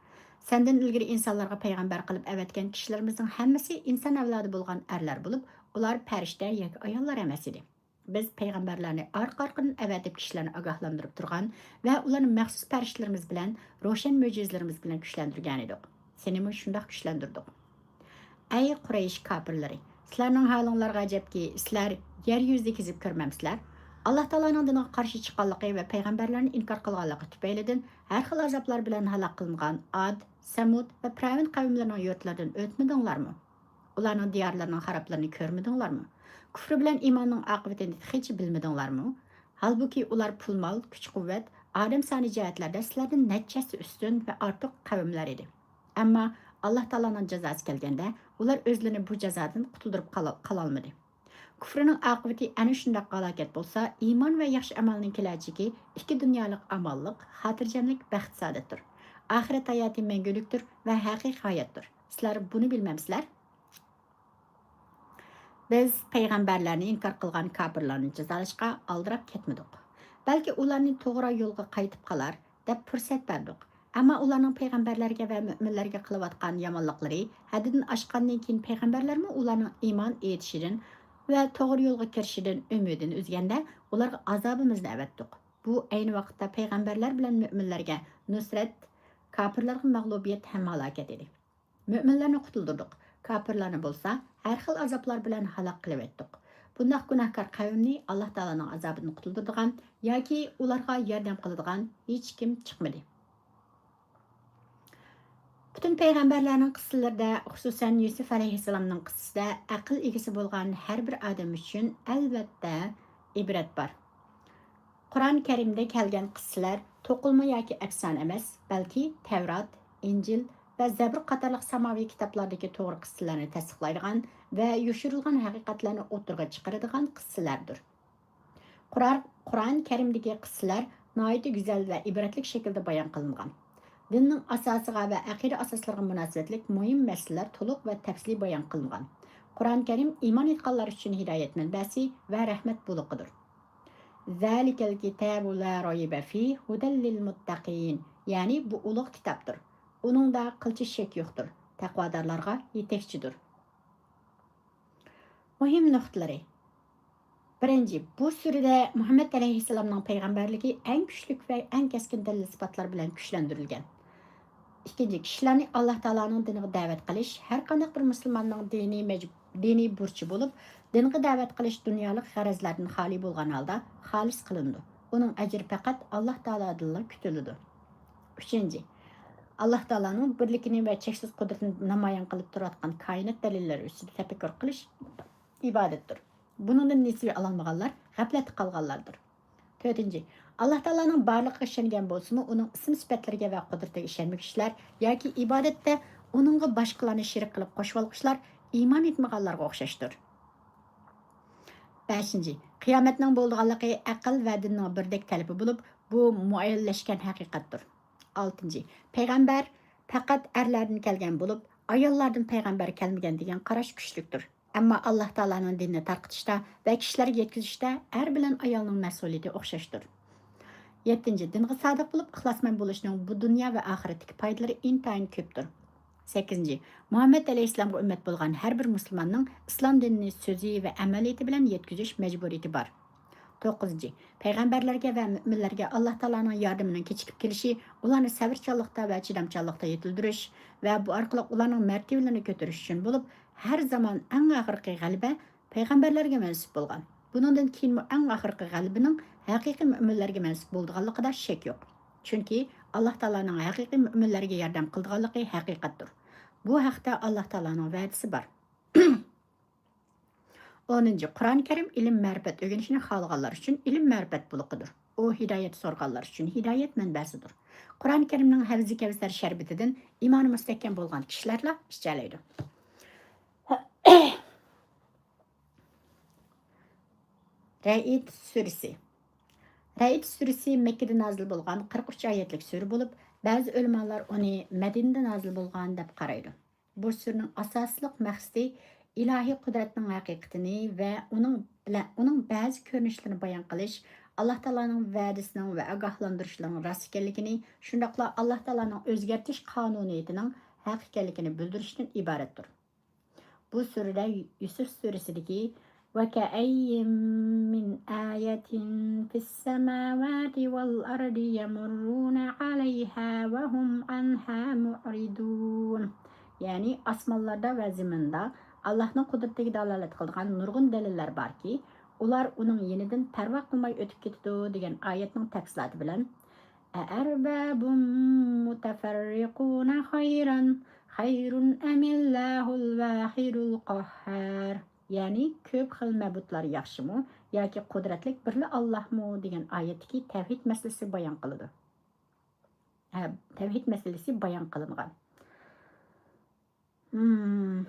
سەندىن ئىلگىرى ئىنسانلارغا پەيغەمبەر قىلىپ ئەۋەتكەن كىشىلىرىمىزنىڭ ھەممىسى ئىنسان ئەۋلادى بولغان ئەرلەر بولۇپ، ئۇلار پەرىشتە ياكى ئاياللار ئەمەس ئىدى. بىز پەيغەمبەرلەرنى ئارقا-ئارقىدىن ئەۋەتىپ كىشىلەرنى ئاگاھلاندۇرۇپ تۇرغان ۋە ئۇلارنى مەخسۇس پەرىشتىلىرىمىز بىلەن، روشەن مۆجىزىلىرىمىز بىلەن كۈچلەندۈرگەنىدۇق. سېنىمۇ شۇنداق كۈچلەندۈردۇق. ئەي قۇرەيش كاپىرلىرى! سىلەرنىڭ ھالىڭلارغا ئەجەبكى، سىلەر يەر يۈزىدە كېزىپ كۆرمەمسىلەر؟ ئاللاھ تائالانىڭ دىنىغا قارشى چىققانلىقى ۋە پەيغەمبەرلەرنى ئىنكار قىلغانلىقى تۈپەيلىدىن ھەر خىل ئازابلار بىلەن ھالاك قىلىنغان ئاد، سەمۇد ۋە پىرئەۋن قەۋملىرىنىڭ يۇرتلىرىدىن ئۆتمىدىڭلارمۇ؟ ئۇلارنىڭ دىيارلىرىنىڭ خارابلىرىنى كۆرمىدىڭلارمۇ؟ كۇفرى بىلەن ئىماننىڭ ئاقىۋىتىنى تېخىچە بىلمىدىڭلارمۇ؟ ھالبۇكى، ئۇلار پۇل-مال، كۈچ-قۇۋۋەت، ئادەم سانى جەھەتلەردە سىلەردىن نەچچە ھەسسە ئۈستۈن ۋە ئارتۇق قەۋملەر ئىدى. ئەمما ئاللا تائالانىڭ جازاسى كەلگەندە، ئۇلار ئۆزلىرىنى بۇ جازادىن قۇتۇلدۇرۇپ قالا-، قالالمىدى. كۇفرىنىڭ ئاقىۋىتى ئەنە شۇنداق ھالاكەت بولسا، ئىمان ۋە ياخشى ئەمەلنىڭ كېلەچىكى ئىككى دۇنيالىق ئامانلىق، خاتىرجەملىك، بەخت-سائادەتتۇر. ئاخىرەت ھاياتى مەڭگۈلۈكتۇر ۋە ھەقىقىي ھاياتتۇر. سىلەر بۇنى بىلمەمسىلەر؟ بىز پەيغەمبەرلەرنى ئىنكار قىلغان كاپىرلارنى جازالاشقا ئالدىراپ كەتمىدۇق. بەلكى ئۇلارنى توغرا يولغا قايتىپ قالار دەپ پۇرسەت بەردۇق. ئەمما ئۇلارنىڭ پەيغەمبەرلەرگە ۋە مۆمىنلەرگە قىلىۋاتقان يامانلىقلىرى ھەددىدىن ئاشقاندىن كېيىن، پەيغەمبەرلەرمۇ ئۇلارنىڭ ئىمان ئېيتىشىدىن ۋە توغرا يولغا كىرىشىدىن ئۈمىدىنى ئۈزگەندە، ئۇلارغا ئازابىمىزنى ئەۋەتتۇق. بۇ ئەينى ۋاقىتتا پەيغەمبەرلەر بىلەن مۆمىنلەرگە نۇسرەت، كاپىرلارغا مەغلۇبىيەت ھەم ھالاكەت ئىدى. مۆمىنلەرنى قۇتۇلدۇردۇق، كاپىرلارنى بولسا ھەر خىل ئازابلار بىلەن ھالاك قىلىۋەتتۇق. بۇنداق گۇناھكار قەۋمنى ئاللا تائالانىڭ ئازابىدىن قۇتۇلدۇرىدىغان ياكى ئۇلارغا ياردەم قىلىدىغان ھېچكىم چىقمىدى. پۈتۈن پەيغەمبەرلەرنىڭ قىسسىلىرىدە، خۇسۇسەن يۈسۈپ ئەلەيھىسسالامنىڭ قىسسىسىدە ئەقىل ئىگىسى بولغان ھەر بىر ئادەم ئۈچۈن ئەلۋەتتە ئىبرەت بار. قۇرئان كەرىمدە كەلگەن قىسسىلەر توقۇلما ياكى ئەپسانە ئەمەس، بەلكى تەۋرات، ئىنجىل ۋە زەبۇر قاتارلىق ساماۋىي كىتابلاردىكى توغرا قىسسىلەرنى تەستىقلايدىغان ۋە يوشۇرۇلغان ھەقىقەتلەرنى ئوتتۇرىغا چىقىرىدىغان قىسسىلەردۇر. قۇرئان، قۇرئان كەرىمدىكى قىسسىلەر ناھايىتى گۈزەل ۋە ئىبرەتلىك شەكىلدە بايان قىلىنغان. دىننىڭ ئاساسىغا ۋە ئەقىدە ئاساسلىرىغا مۇناسىۋەتلىك مۇھىم مەسىلىلەر تولۇق ۋە تەپسىلىي بايان قىلىنغان. قۇرئان كەرىم ئىمان ئېيتقانلار ئۈچۈن ھىدايەت مەنبەسى ۋە رەھمەت بۇلىقىدۇر. ذلك الكتاب لا ريب فيه هدى للمتقين، يەنى بۇ ئۇلۇغ كىتابتۇر. ئۇنىڭدا قىلچە شەك يوقتۇر، تەقۋادارلارغا يېتەكچىدۇر. مۇھىم نۇقتىلىرى. بىرىنچى، بۇ سۈرىدە مۇھەممەد ئەلەيھىسسالامنىڭ پەيغەمبەرلىكى ئەڭ كۈچلۈك ۋە ئەڭ كەسكىن دەلىل-ئىسپاتلار بىلەن كۈچلەندۈرۈلگەن. ئىككىنچى، كىشىلەرنى ئاللا تائالانىڭ دىنىغا دەۋەت قىلىش ھەر قانداق بىر مۇسۇلماننىڭ دىنىي مەج-، دىنىي بۇرچى بولۇپ، دىنغا دەۋەت قىلىش دۇنيالىق غەرەزلەردىن خالىي بولغان ھالدا خالىس قىلىنىدۇ. ئۇنىڭ ئەجرى پەقەت ئاللا تائالادىنلا كۈتۈلىدۇ. ئۈچىنچى، ئاللا تائالانىڭ بىرلىكىنى ۋە چەكسىز قۇدرىتىنى نامايان قىلىپ تۇرۇۋاتقان كائىنات دەلىللىرى ئۈستىدە تەپەككۇر قىلىش ئىبادەتتۇر. بۇنىڭدىن نېسىۋە ئالالمىغانلار غەپلەتتە قالغانلاردۇر. تۆتىنچى، ئاللا تائالانىڭ بارلىقىغا ئىشەنگەن بولسىمۇ، ئۇنىڭ ئىسىم سۈپەتلىرىگە ۋە قۇدرىتىگە ئىشەنمىگۈچىلەر ياكى ئىبادەتتە ئۇنىڭغا باشقىلارنى شېرىك قىلىپ قوشۇۋالغۇچىلار ئىمان ئېيتمىغانلارغا ئوخشاشتۇر. بەشىنچى، قىيامەتنىڭ بولىدىغانلىقى ئەقىل ۋە دىننىڭ بىردەك تەلىپى بولۇپ، بۇ مۇئەييەنلەشكەن ھەقىقەتتۇر. ئالتىنچى، پەيغەمبەر پەقەت ئەرلەردىن كەلگەن بولۇپ، ئاياللاردىن پەيغەمبەر كەلمىگەن دېگەن قاراش كۈچلۈكتۇر. ئەمما ئاللا تائالانىڭ دىنىنى تارقىتىشتا ۋە كىشىلەرگە يەتكۈزۈشتە ئەر بىلەن ئايالنىڭ مەسئۇلىيىتى ئوخشاشتۇر. يەتتىنچى، دىنغا سادىق بولۇپ، ئىخلاسمەن بولۇشنىڭ بۇ دۇنيا ۋە ئاخىرەتتىكى پايدىلىرى ئىنتايىن كۆپتۇر. سەككىزىنچى، مۇھەممەد ئەلەيھىسسالامغا ئۈممەت بولغان ھەر بىر مۇسۇلماننىڭ ئىسلام دىنىنى سۆزى ۋە ئەمەلىيىتى بىلەن يەتكۈزۈش مەجبۇرىيىتى بار. توققۇزىنچى، پەيغەمبەرلەرگە ۋە مۆمىنلەرگە ئاللا تائالانىڭ ياردىمىنىڭ كېچىكىپ كېلىشى ئۇلارنى سەۋرچانلىقتا ۋە چىدامچانلىقتا يېتىلدۈرۈش ۋە بۇ ئارقىلىق ئۇلارنىڭ مەرتىۋىلىرىنى كۆتۈرۈش ئۈچۈن بولۇپ، ھەر زامان ئەڭ ئاخىرقى غەلىبە پەيغەمبەرلەرگە مەنسۇپ بولغان. بۇنىڭدىن كېيىنمۇ ئەڭ ئاخىرقى غەلىبىنىڭ ھەقىقىي مۆمىنلەرگە مەنسۇپ بولىدىغانلىقىدا شەك يوق. چۈنكى ئاللا تائالانىڭ ھەقىقىي مۆمىنلەرگە ياردەم قىلىدىغانلىقى ھەقىقەتتۇر. بۇ ھەقتە ئاللا تائالانىڭ ۋەدىسى بار. ئونىنچى، قۇرئان كەرىم ئىلىم-مەرىپەت ئۆگىنىشنى خالىغانلار ئۈچۈن ئىلىم-مەرىپەت بۇلىقىدۇر. ئۇ ھىدايەت سورىغانلار ئۈچۈن ھىدايەت مەنبەسىدۇر. قۇرئان كەرىمنىڭ ھەۋزى كەۋسەر شەربىتىدىن ئىمانى مۇستەھكەم بولغان كىشىلەرلا ئىچەلەيدۇ. رەئد سۈرىسى. رەئد سۈرىسى مەككىدە نازىل بولغان قىرىق ئۈچ ئايەتلىك سۈرە بولۇپ، بەزى ئۆلىمالار ئۇنى مەدىنىدە نازىل بولغان دەپ قارايدۇ. بۇ سۈرىنىڭ ئاساسلىق مەقسىتى ئىلاھىي قۇدرەتنىڭ ھەقىقىتىنى ۋە ئۇنىڭ بىلەن، ئۇنىڭ بەزى كۆرۈنۈشلىرىنى بايان قىلىش، ئاللا تائالانىڭ ۋەدىسىنىڭ ۋە ئاگاھلاندۇرۇشلىرىنىڭ راست ئىكەنلىكىنى، شۇنداقلا ئاللا تائالانىڭ ئۆزگەرتىش قانۇنىيىتىنىڭ ھەق ئىكەنلىكىنى بىلدۈرۈشتىن ئىبارەتتۇر. بۇ سۈرىدە يۈسۈف سۈرىسىدىكى «وكأين من آية في السماوات والأرض يمرون عليها وهم عنها معرضون»، يەنى ئاسمانلاردا ۋە زېمىندا ئاللاھنىڭ قۇدرىتىگە دالالەت قىلىدىغان نۇرغۇن دەلىللەر باركى، ئۇلار ئۇنىڭ يېنىدىن پەرۋا قىلماي ئۆتۈپ كېتىدۇ دېگەن ئايەتنىڭ تەپسىلاتى بىلەن «أأرباب متفرقون خير، خير أم الله الواحد القهار» يەنى كۆپ خىل مەبۇدلار ياخشىمۇ ياكى قۇدرەتلىك بىرلا ئاللاھمۇ دېگەن ئايەتتىكى تەۋھىد مەسىلىسى بايان قىلىدۇ. ھە، تەۋھىد مەسىلىسى بايان قىلىنغان. ھىم.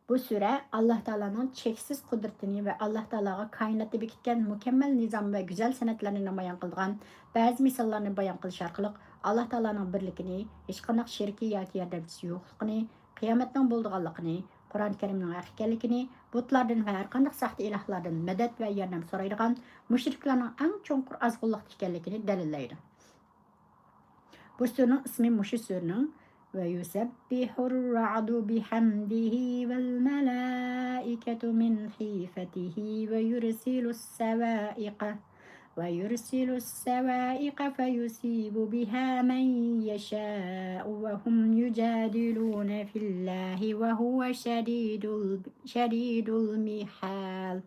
بۇ سۈرە ئاللاھ تائالانىڭ چەكسىز قۇدرىتىنى ۋە ئاللاھ تائالاغا كائىناتتا بېكىتكەن مۇكەممەل نىزام ۋە گۈزەل سەنئەتلەرنى نامايان قىلىدىغان بەزى مىساللارنى بايان قىلىش ئارقىلىق ئاللاھ تائالانىڭ بىرلىكىنى، ھېچقانداق شېرىكى ياكى ياردەمچىسى يوقلۇقىنى، قىيامەتنىڭ بولىدىغانلىقىنى، قۇرئان كەرىمنىڭ ھەق ئىكەنلىكىنى، بۇتلاردىن ۋە ھەرقانداق ساختا ئىلاھلاردىن مەدەت ۋە ياردەم سورايدىغان مۇشرىكلارنىڭ ئەڭ چوڭقۇر ئازغۇنلۇقتا ئىكەنلىكىنى دەلىللەيدۇ. بۇ سۈرىنىڭ ئىسمى مۇشۇ سۈرىنىڭ، ويسبح الرعد بحمده والملائكة من خيفته ويرسل الصواعق، ويرسل الصواعق فيصيب بها من يشاء وهم يجادلون في الله وهو شديد ال-، شديد المحال.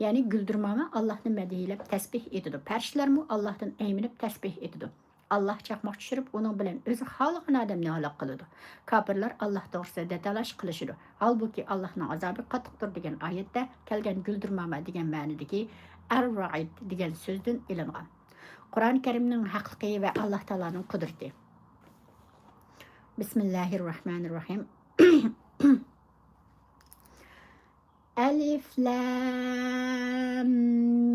يەنى گۈلدۈرماما ئاللاھنى مەدھىيلەپ تەسبىھ ئېيتىدۇ. پەرىشتىلەرمۇ ئاللاھتىن ئەيمىنىپ تەسبىھ ئېيتىدۇ. ئاللاھ چاقماق چۈشۈرۈپ، ئۇنىڭ بىلەن ئۆزى خالىغان ئادەمنى ھالاك قىلىدۇ. كاپىرلار ئاللاھ توغرىسىدا دەتالاش قىلىشىدۇ. ھالبۇكى، ئاللاھنىڭ ئازابى قاتتىقتۇر دېگەن ئايەتتە كەلگەن گۈلدۈرماما دېگەن مەنىدىكى ئەر-رەئد دېگەن سۆزدىن ئېلىنغان. قۇرئان كەرىمنىڭ ھەقلىقى ۋە ئاللاھ تائالانىڭ قۇدرىتى. بىسمىللاھىر راھمانىر راھىم. ألف لام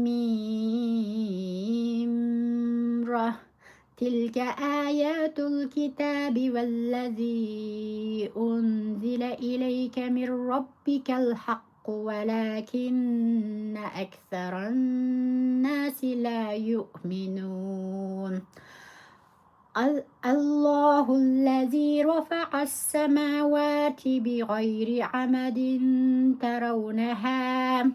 ميم را. تلك آيات الكتاب والذي أنزل إليك من ربك الحق ولكن أكثر الناس لا يؤمنون. ال-، الله الذي رفع السماوات بغير عمد ترونها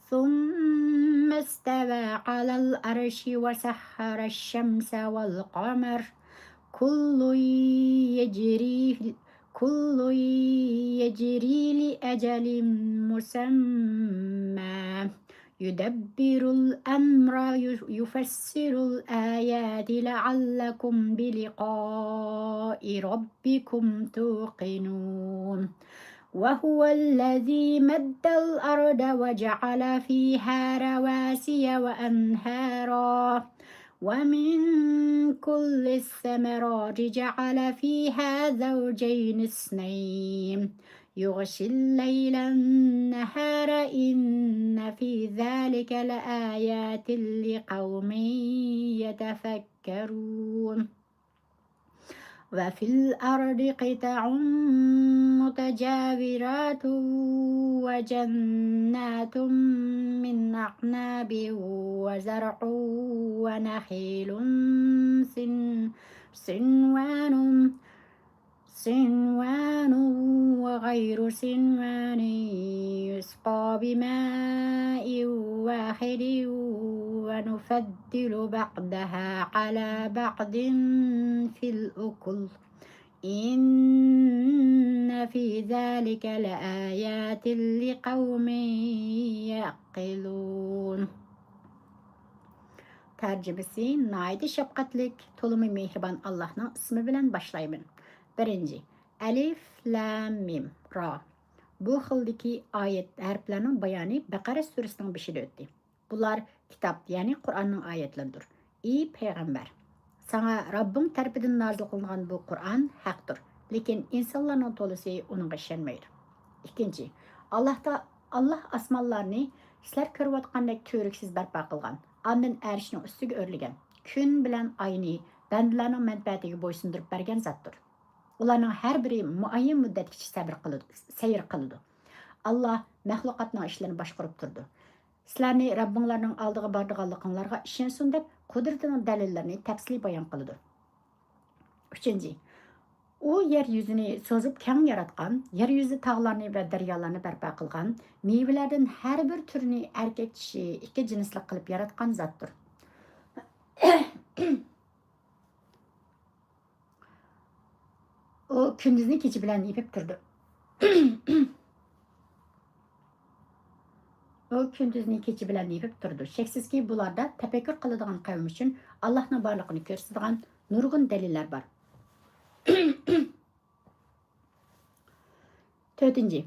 ثم استوى على العرش وسخر الشمس والقمر كل يجري، كل يجري لأجل مسمى يدبر الأمر يفصل الآيات لعلكم بلقاء ربكم توقنون. وهو الذي مد الأرض وجعل فيها رواسي وأنهارا ومن كل الثمرات جعل فيها زوجين اثنين يغشي الليل النهار إن في ذلك لآيات لقوم يتفكرون. وفي الأرض قطع متجاورات وجنات من أعناب وزرع ونخيل سن-، صنوان صنوان وغير صنوان يسقى بماء واحد ونفضل بعضها على بعض في الأكل إن في ذلك لآيات لقوم يعقلون. تەرجىمىسى: ناھايىتى شەپقەتلىك، تولىمۇ مېھرىبان ئاللاھنىڭ ئىسمى بىلەن باشلايمەن. بىرىنچى، ئەلىف، لام، مىم، را. بۇ خىلدىكى ئايەت ھەرپلەرنىڭ بايانى بەقەرە سۈرىسىنىڭ بېشىدا ئۆتتى. بۇلار كىتاب، يەنى قۇرئاننىڭ ئايەتلىرىدۇر. ئى پەيغەمبەر! ساڭا رەببىڭ تەرىپىدىن نازىل قىلىنغان بۇ قۇرئان ھەقتۇر. لېكىن ئىنسانلارنىڭ تولىسى ئۇنىڭغا ئىشەنمەيدۇ. ئىككىنچى، ئاللاھ تا-، ئاللاھ ئاسمانلارنى سىلەر كۆرۈۋاتقاندەك تۈۋرۈكسىز بەرپا قىلغان، ئاندىن ئەرشنىڭ ئۈستىگە ئۆرلىگەن، كۈن بىلەن ئاينى بەندىلەرنىڭ مەنپەئەتىگە بويسۇندۇرۇپ بەرگەن زاتتۇر. ئۇلارنىڭ ھەر بىرى مۇئەييەن مۇددەتكىچە سەبر قىلىدۇ، سەير قىلىدۇ. ئاللاھ مەخلۇقاتنىڭ ئىشلىرىنى باشقۇرۇپ تۇرىدۇ. سىلەرنى رەببىڭلارنىڭ ئالدىغا بارىدىغانلىقىڭلارغا ئىشەنسۇن دەپ، قۇدرىتىنىڭ دەلىللىرىنى تەپسىلىي بايان قىلىدۇ. ئۈچىنچى، ئۇ يەر يۈزىنى سوزۇپ كەڭ ياراتقان، يەر يۈزى تاغلارنى ۋە دەريالارنى بەرپا قىلغان، مېۋىلەردىن ھەر بىر تۈرىنى ئەركەك چىشى ئىككى جىنسلىق قىلىپ ياراتقان زاتتۇر. ئۇ كۈندۈزنى كېچە بىلەن يېپىپ تۇرىدۇ. ئۇ كۈندۈزنى كېچە بىلەن يېپىپ تۇرىدۇ. شەكسىزكى، بۇلاردا تەپەككۇر قىلىدىغان قەۋم ئۈچۈن ئاللاھنىڭ بارلىقىنى كۆرسىتىدىغان نۇرغۇن دەلىللەر بار. تۆتىنچى،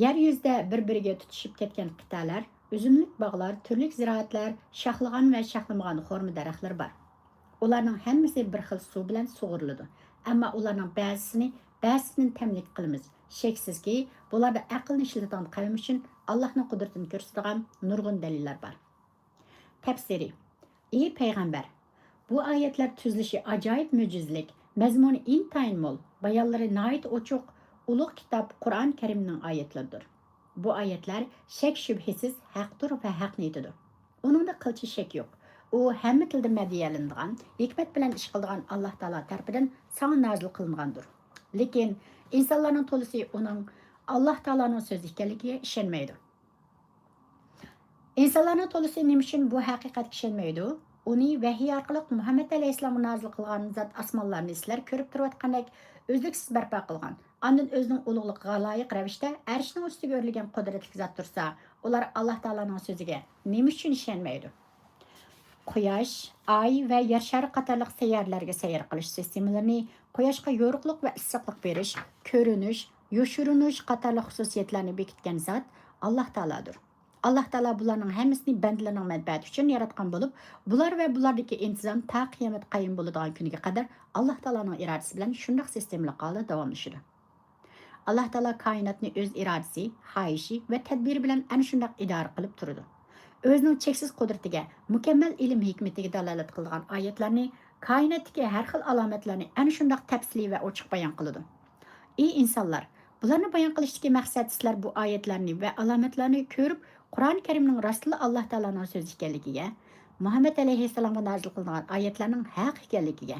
يەر يۈزىدە بىر-بىرىگە تۇتىشىپ كەتكەن قىتئەلەر، ئۈزۈملۈك باغلار، تۈرلۈك زىرائەتلەر، شاخلىغان ۋە شاخلىمىغان خورما دەرەخلىرى بار. ئۇلارنىڭ ھەممىسى بىر خىل سۇ بىلەن سۇغۇرۇلىدۇ. ئەمما ئۇلارنىڭ بەزىسىنى بەزىسىدىن تەملىك قىلىمىز. شەكسىزكى، بۇلاردا ئەقىلنى ئىشلىتىدىغان قەۋم ئۈچۈن ئاللاھنىڭ قۇدرىتىنى كۆرسىتىدىغان نۇرغۇن دەلىللەر بار. تەپسىرى. ئى پەيغەمبەر! بۇ ئايەتلەر تۈزۈلۈشى ئاجايىپ مۆجىزىلىك، مەزمۇنى ئىنتايىن مول، بايانلىرى ناھايىتى ئوچۇق، ئۇلۇغ كىتاب قۇرئان كەرىمنىڭ ئايەتلىرىدۇر. بۇ ئايەتلەر شەك-شۈبھىسىز ھەقتۇر ۋە ھەقنى ئېيتىدۇ. ئۇنىڭدا قىلچە شەك يوق. ئۇ ھەممە تىلدا مەدھىيەلىنىدىغان، ھېكمەت بىلەن ئىش قىلىدىغان ئاللاھ تائالا تەرىپىدىن ساڭا نازىل قىلىنغاندۇر. لېكىن ئىنسانلارنىڭ تولىسى ئۇنىڭ ئاللاھ تائالانىڭ سۆزى ئىكەنلىكىگە ئىشەنمەيدۇ. ئىنسانلارنىڭ تولىسى نېمە ئۈچۈن بۇ ھەقىقەتكە ئىشەنمەيدۇ؟ ئۇنى ۋەھىي ئارقىلىق مۇھەممەد ئەلەيھىسسالامغا نازىل قىلغان زات ئاسمانلارنى سىلەر كۆرۈپ تۇرۇۋاتقاندەك ئۈزلۈكسىز بەرپا قىلغان، ئاندىن ئۆزىنىڭ ئۇلۇغلۇقىغا لايىق رەۋىشتە ئەرشنىڭ ئۈستىگە ئۆرلىگەن قۇدرەتلىك زات تۇرسا، ئۇلار ئاللاھ تائالانىڭ سۆزىگە نېمە ئۈچۈن ئىشەنمەيدۇ؟ قۇياش، ئاي ۋە يەر شارى قاتارلىق سەييارىلەرگە سەير قىلىش سىستېمىلىرىنى، قۇياشقا يورۇقلۇق ۋە ئىسسىقلىق بېرىش، كۆرۈنۈش، يوشۇرۇنۇش قاتارلىق خۇسۇسىيەتلەرنى بېكىتكەن زات ئاللاھ تائالادۇر. ئاللاھ تائالا بۇلارنىڭ ھەممىسىنى بەندىلىرىنىڭ مەنپەئەتى ئۈچۈن ياراتقان بولۇپ، بۇلار ۋە بۇلاردىكى ئىنتىزام تا قىيامەت قايىم بولىدىغان كۈنگە قەدەر ئاللاھ تائالانىڭ ئىرادىسى بىلەن شۇنداق سىستېمىلىق ھالدا داۋاملىشىدۇ. ئاللاھ تائالا كائىناتنى ئۆز ئىرادىسى، خاھىشى ۋە تەدبىرى بىلەن ئەنە شۇنداق ئىدارە قىلىپ تۇرىدۇ. ئۆزىنىڭ چەكسىز قۇدرىتىگە، مۇكەممەل ئىلىم ھېكمىتىگە دالالەت قىلىدىغان ئايەتلەرنى، كائىناتتىكى ھەر خىل ئالامەتلەرنى ئەنە شۇنداق تەپسىلىي ۋە ئوچۇق بايان قىلىدۇ. ئى ئىنسانلار! بۇلارنى بايان قىلىشتىكى مەقسەت سىلەر بۇ ئايەتلەرنى ۋە ئالامەتلەرنى كۆرۈپ، قۇرئان كەرىمنىڭ راستلا ئاللاھ تائالانىڭ سۆزى ئىكەنلىكىگە، مۇھەممەد ئەلەيھىسسالامغا نازىل قىلىنغان ئايەتلەرنىڭ ھەق ئىكەنلىكىگە،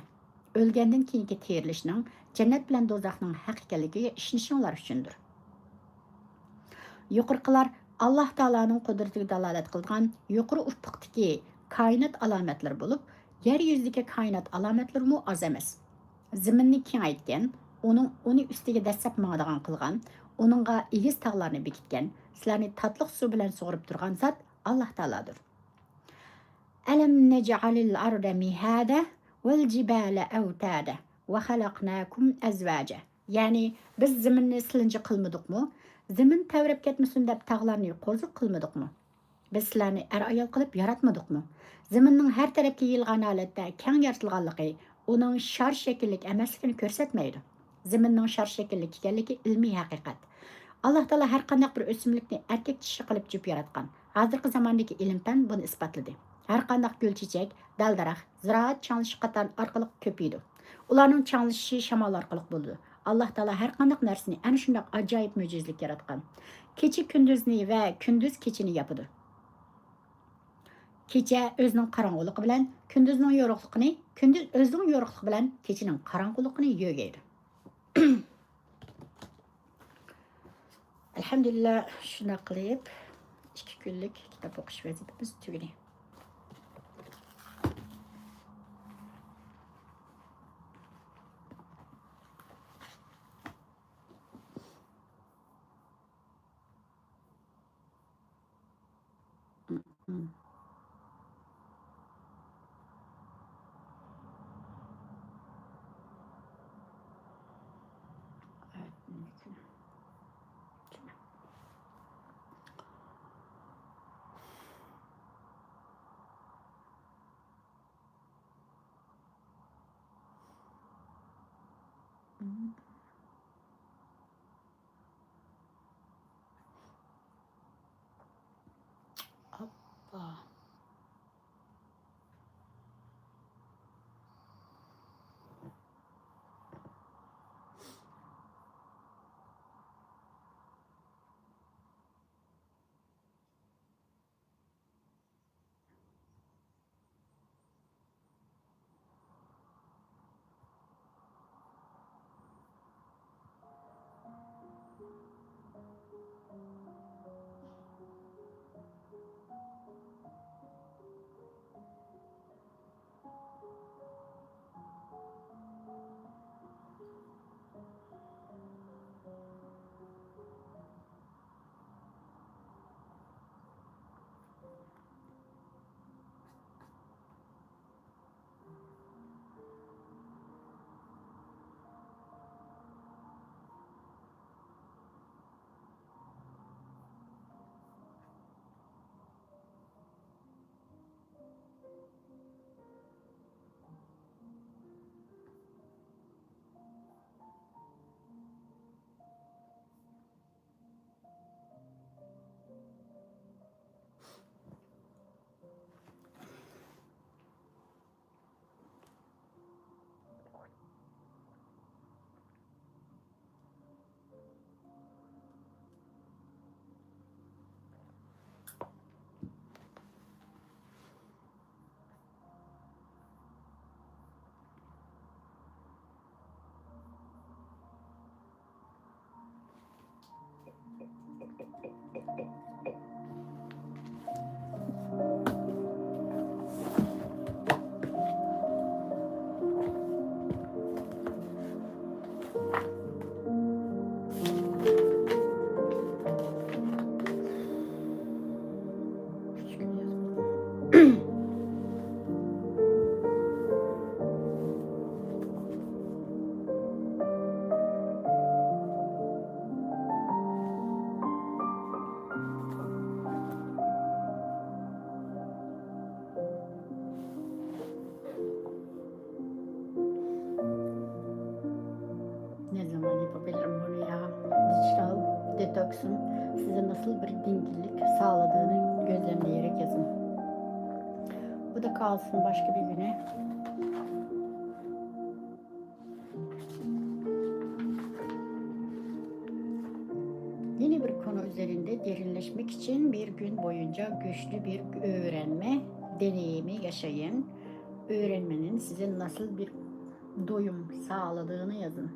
ئۆلگەندىن كېيىنكى تىرىلىشنىڭ جەننەت بىلەن دوزاخنىڭ ھەق ئىكەنلىكىگە ئىشىنىشىڭلار ئۈچۈندۇر. يۇقىرىقىلار ئاللاھ تائالانىڭ قۇدرىتىگە دالالەت قىلىدىغان يۇقىرى ئۇپۇقتىكى كائىنات ئالامەتلىرى بولۇپ، يەر يۈزىدىكى كائىنات ئالامەتلىرىمۇ ئاز ئەمەس. زېمىننى كېڭەيتكەن، ئۇنىڭ، ئۇنى ئۈستىگە دەسسەپ ماڭىدىغان قىلغان، ئۇنىڭغا ئېگىز تاغلارنى بېكىتكەن، سىلەرنى تاتلىق سۇ بىلەن سۇغۇرۇپ تۇرغان زات ئاللاھ تائالادۇر. ألم نجعل الأرض مهادا والجبال أوتادا وخلقناكم أزواجا. يەنى، بىز زېمىننى سېلىنجا قىلمىدۇقمۇ؟ زېمىن تەۋرەپ كەتمىسۇن دەپ تاغلارنى قوزۇق قىلمىدۇقمۇ؟ بىز سىلەرنى ئەر-ئايال قىلىپ ياراتمىدۇقمۇ؟ زېمىننىڭ ھەر تەرەپكە يېيىلغان ھالەتتە كەڭ يارىتىلغانلىقى ئۇنىڭ شار شەكىللىك ئەمەسلىكىنى كۆرسەتمەيدۇ. زېمىننىڭ شار شەكىللىك ئىكەنلىكى ئىلمىي ھەقىقەت. ئاللاھ تائالا ھەر قانداق بىر ئۆسۈملۈكنى ئەركەك چىشى قىلىپ جۈپ ياراتقان. ھازىرقى زاماندىكى ئىلىم-پەن بۇنى ئىسپاتلىدى. ھەر قانداق گۈل-چېچەك، دەل-دەرەخ، زىرائەت چاڭلىشىش قاتارلىق ئارقىلىق كۆپىيىدۇ. ئۇلارنىڭ چاڭلىشىشى شامال ئارقىلىق بولىدۇ. ئاللاھ تائالا ھەر قانداق نەرسىنى ئەنە شۇنداق ئاجايىپ مۆجىزىلىك ياراتقان. كېچە كۈندۈزنى ۋە كۈندۈز كېچىنى ياپىدۇ. كېچە ئۆزىنىڭ قاراڭغۇلۇقى بىلەن كۈندۈزنىڭ يورۇقلۇقىنى، كۈندۈز ئۆزىنىڭ يورۇقلۇقى بىلەن كېچىنىڭ قاراڭغۇلۇقىنى يۆگەيدۇ. ئەلھەمدۇلىللا، شۇنداق قىلىپ ئىككى كۈنلۈك كىتاب ئوقۇش ۋەزىپىمىز تۈگىدى. ئاپپا. Ne zaman yapabilirim bunu ya? Dijital detoksun size nasıl bir dinginlik sağladığını gözlemleyerek yazın. Bu da kalsın başka bir güne. Yeni bir konu üzerinde derinleşmek için bir gün boyunca güçlü bir öğrenme deneyimi yaşayın. Öğrenmenin size nasıl bir doyum sağladığını yazın.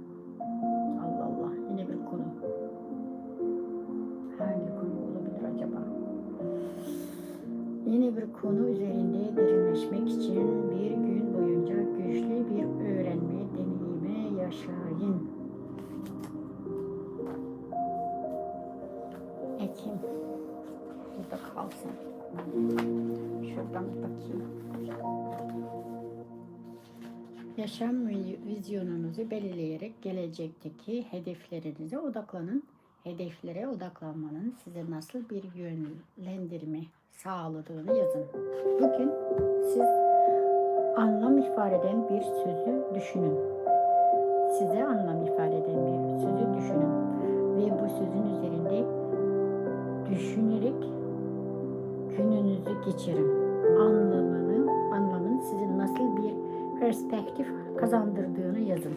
Allah Allah, yine bir konu. Hangi konu olabilir acaba? Yeni bir konu üzerinde derinleşmek için bir gün boyunca güçlü bir öğrenme deneyimi yaşayın. Ekim. Burada kalsın. Şuradan bir bakayım. Yaşam vi- vizyonunuzu belirleyerek gelecekteki hedeflerinize odaklanın. Hedeflere odaklanmanın size nasıl bir yönlendirme sağladığını yazın. Bugün siz anlam ifade eden bir sözü düşünün. Size anlam ifade eden bir sözü düşünün. Ve bu sözün üzerinde düşünerek gününüzü geçirin. Anlamını, anlamın size nasıl bir perspektif kazandırdığını yazın.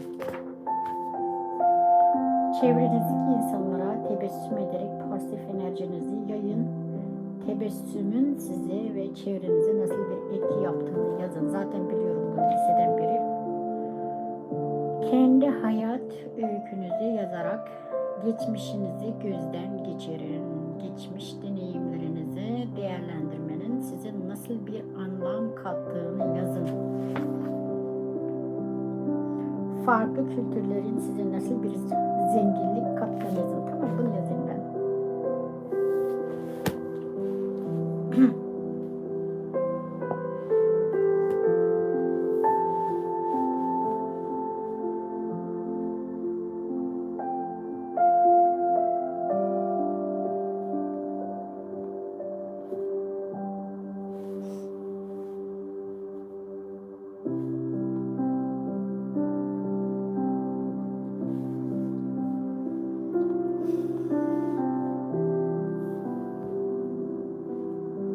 Çevrenizdeki insanlara tebessüm ederek pozitif enerjinizi yayın. Tebessümün size ve çevrenize nasıl bir etki yaptığını yazın. Zaten biliyorum bunu liseden beri. Kendi hayat öykünüzü yazarak geçmişinizi gözden geçirin. Geçmiş deneyimlerinizi değerlendirmenin size nasıl bir anlam kattığını yazın. Farklı kültürlerin size nasıl bir zenginlik kattığını yazın. Tamam, bunu yazayım ben.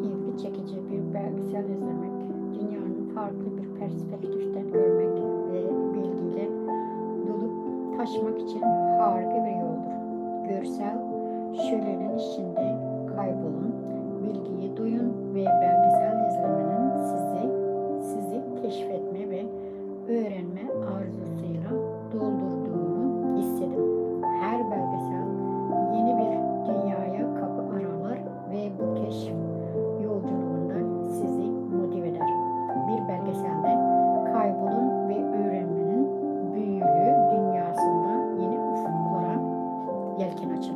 İlgi çekici bir belgesel izlemek, dünyanın farklı bir perspektiften görmek ve bilgiyle dolup taşmak için harika bir yoldur. Görsel şölenin içinde kaybolun, bilgiyi duyun ve belgesel izlemenin sizi, sizi keşfetme ve öğrenme arzusuyla doldurduğunu hissedin. Her belgesel yeni bir dünyaya kapı aralar ve bu keşif yolculuğunda sizi motive eder. Bir belgeselde kaybolun ve öğrenmenin büyülü dünyasında yeni ufuklara yelken açın.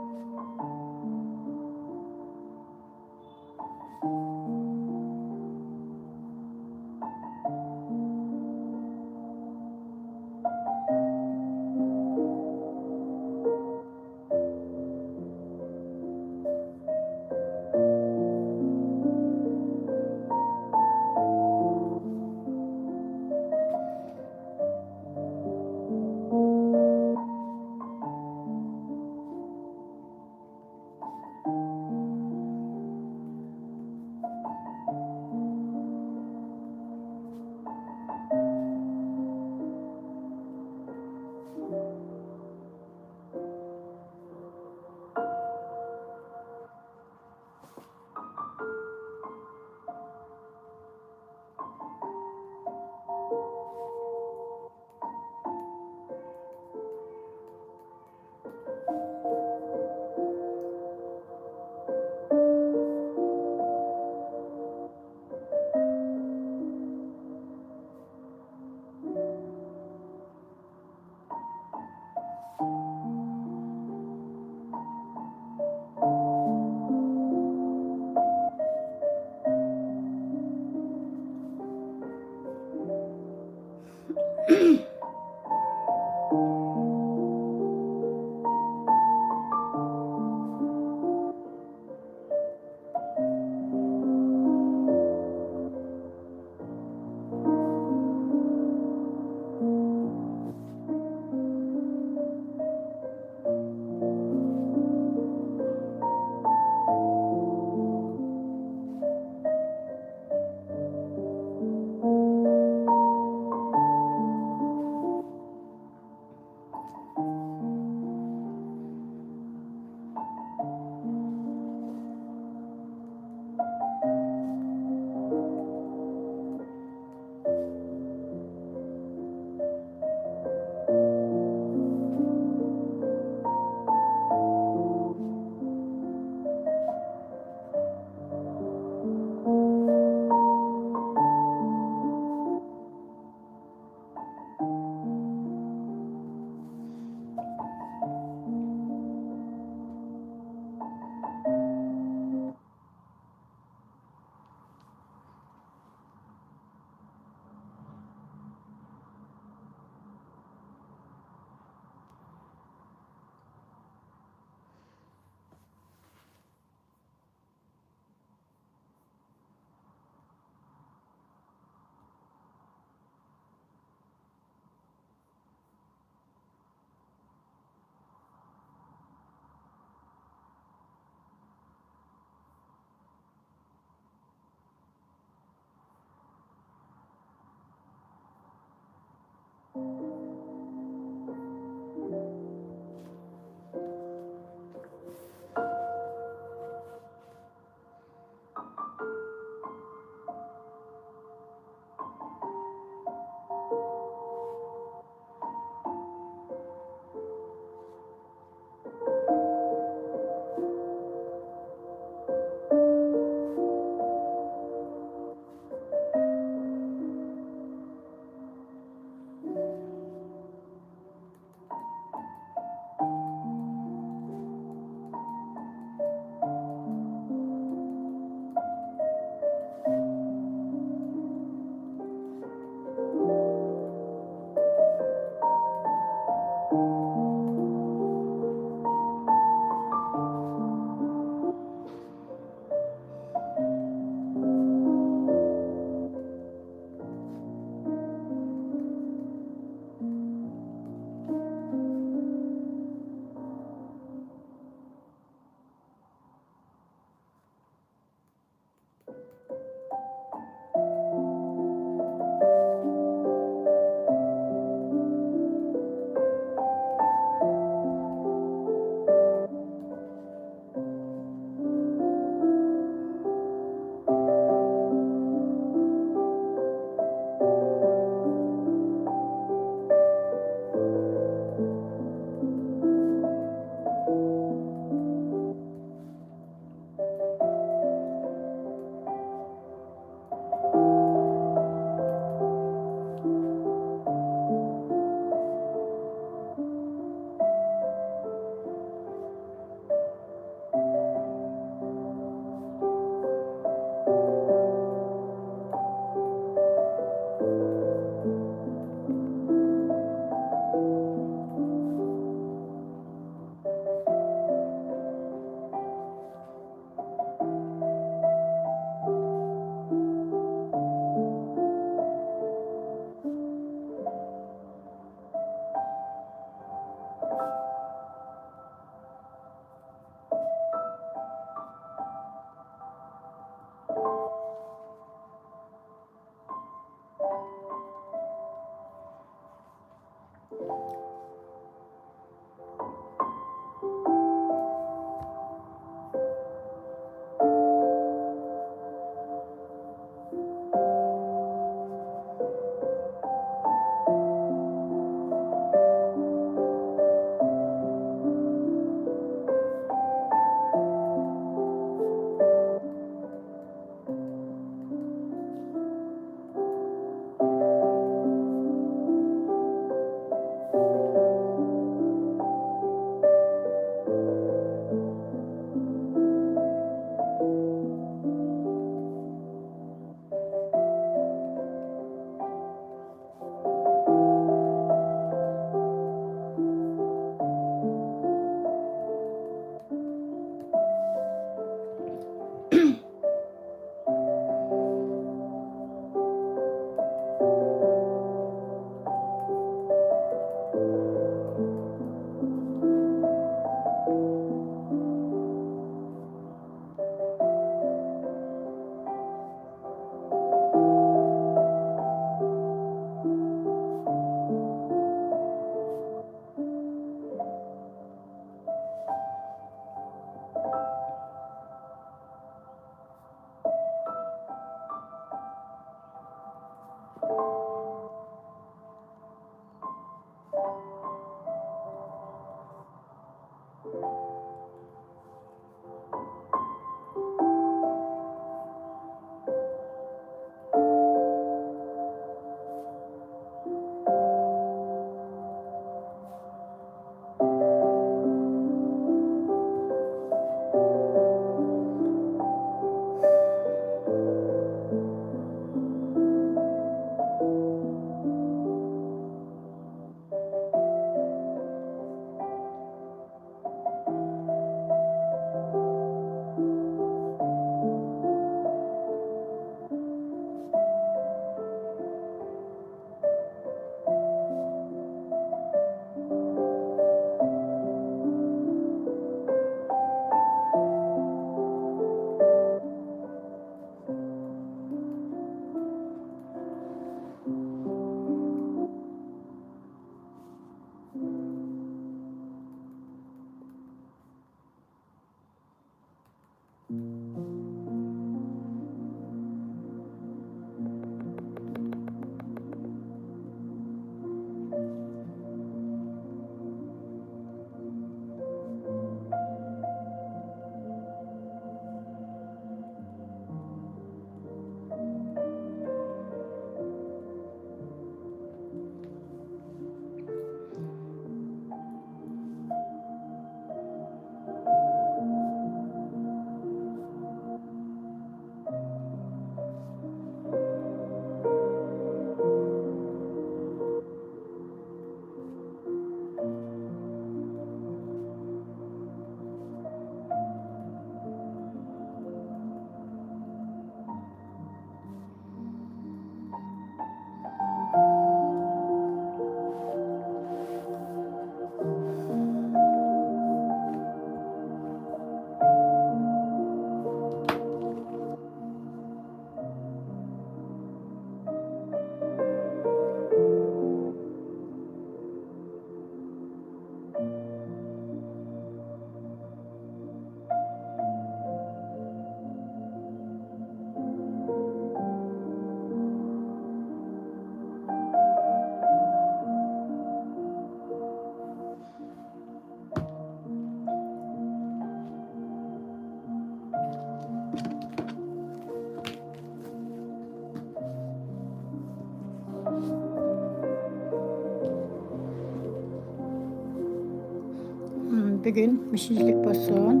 بۈگۈن مۇشۇنچىلىك بولسۇن.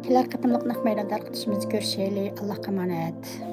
كېلەر قېتىملىق نەق مەيداندا تارقىتىشىمىزدا كۆرۈشەيلى. ئاللاھقا ئامانەت.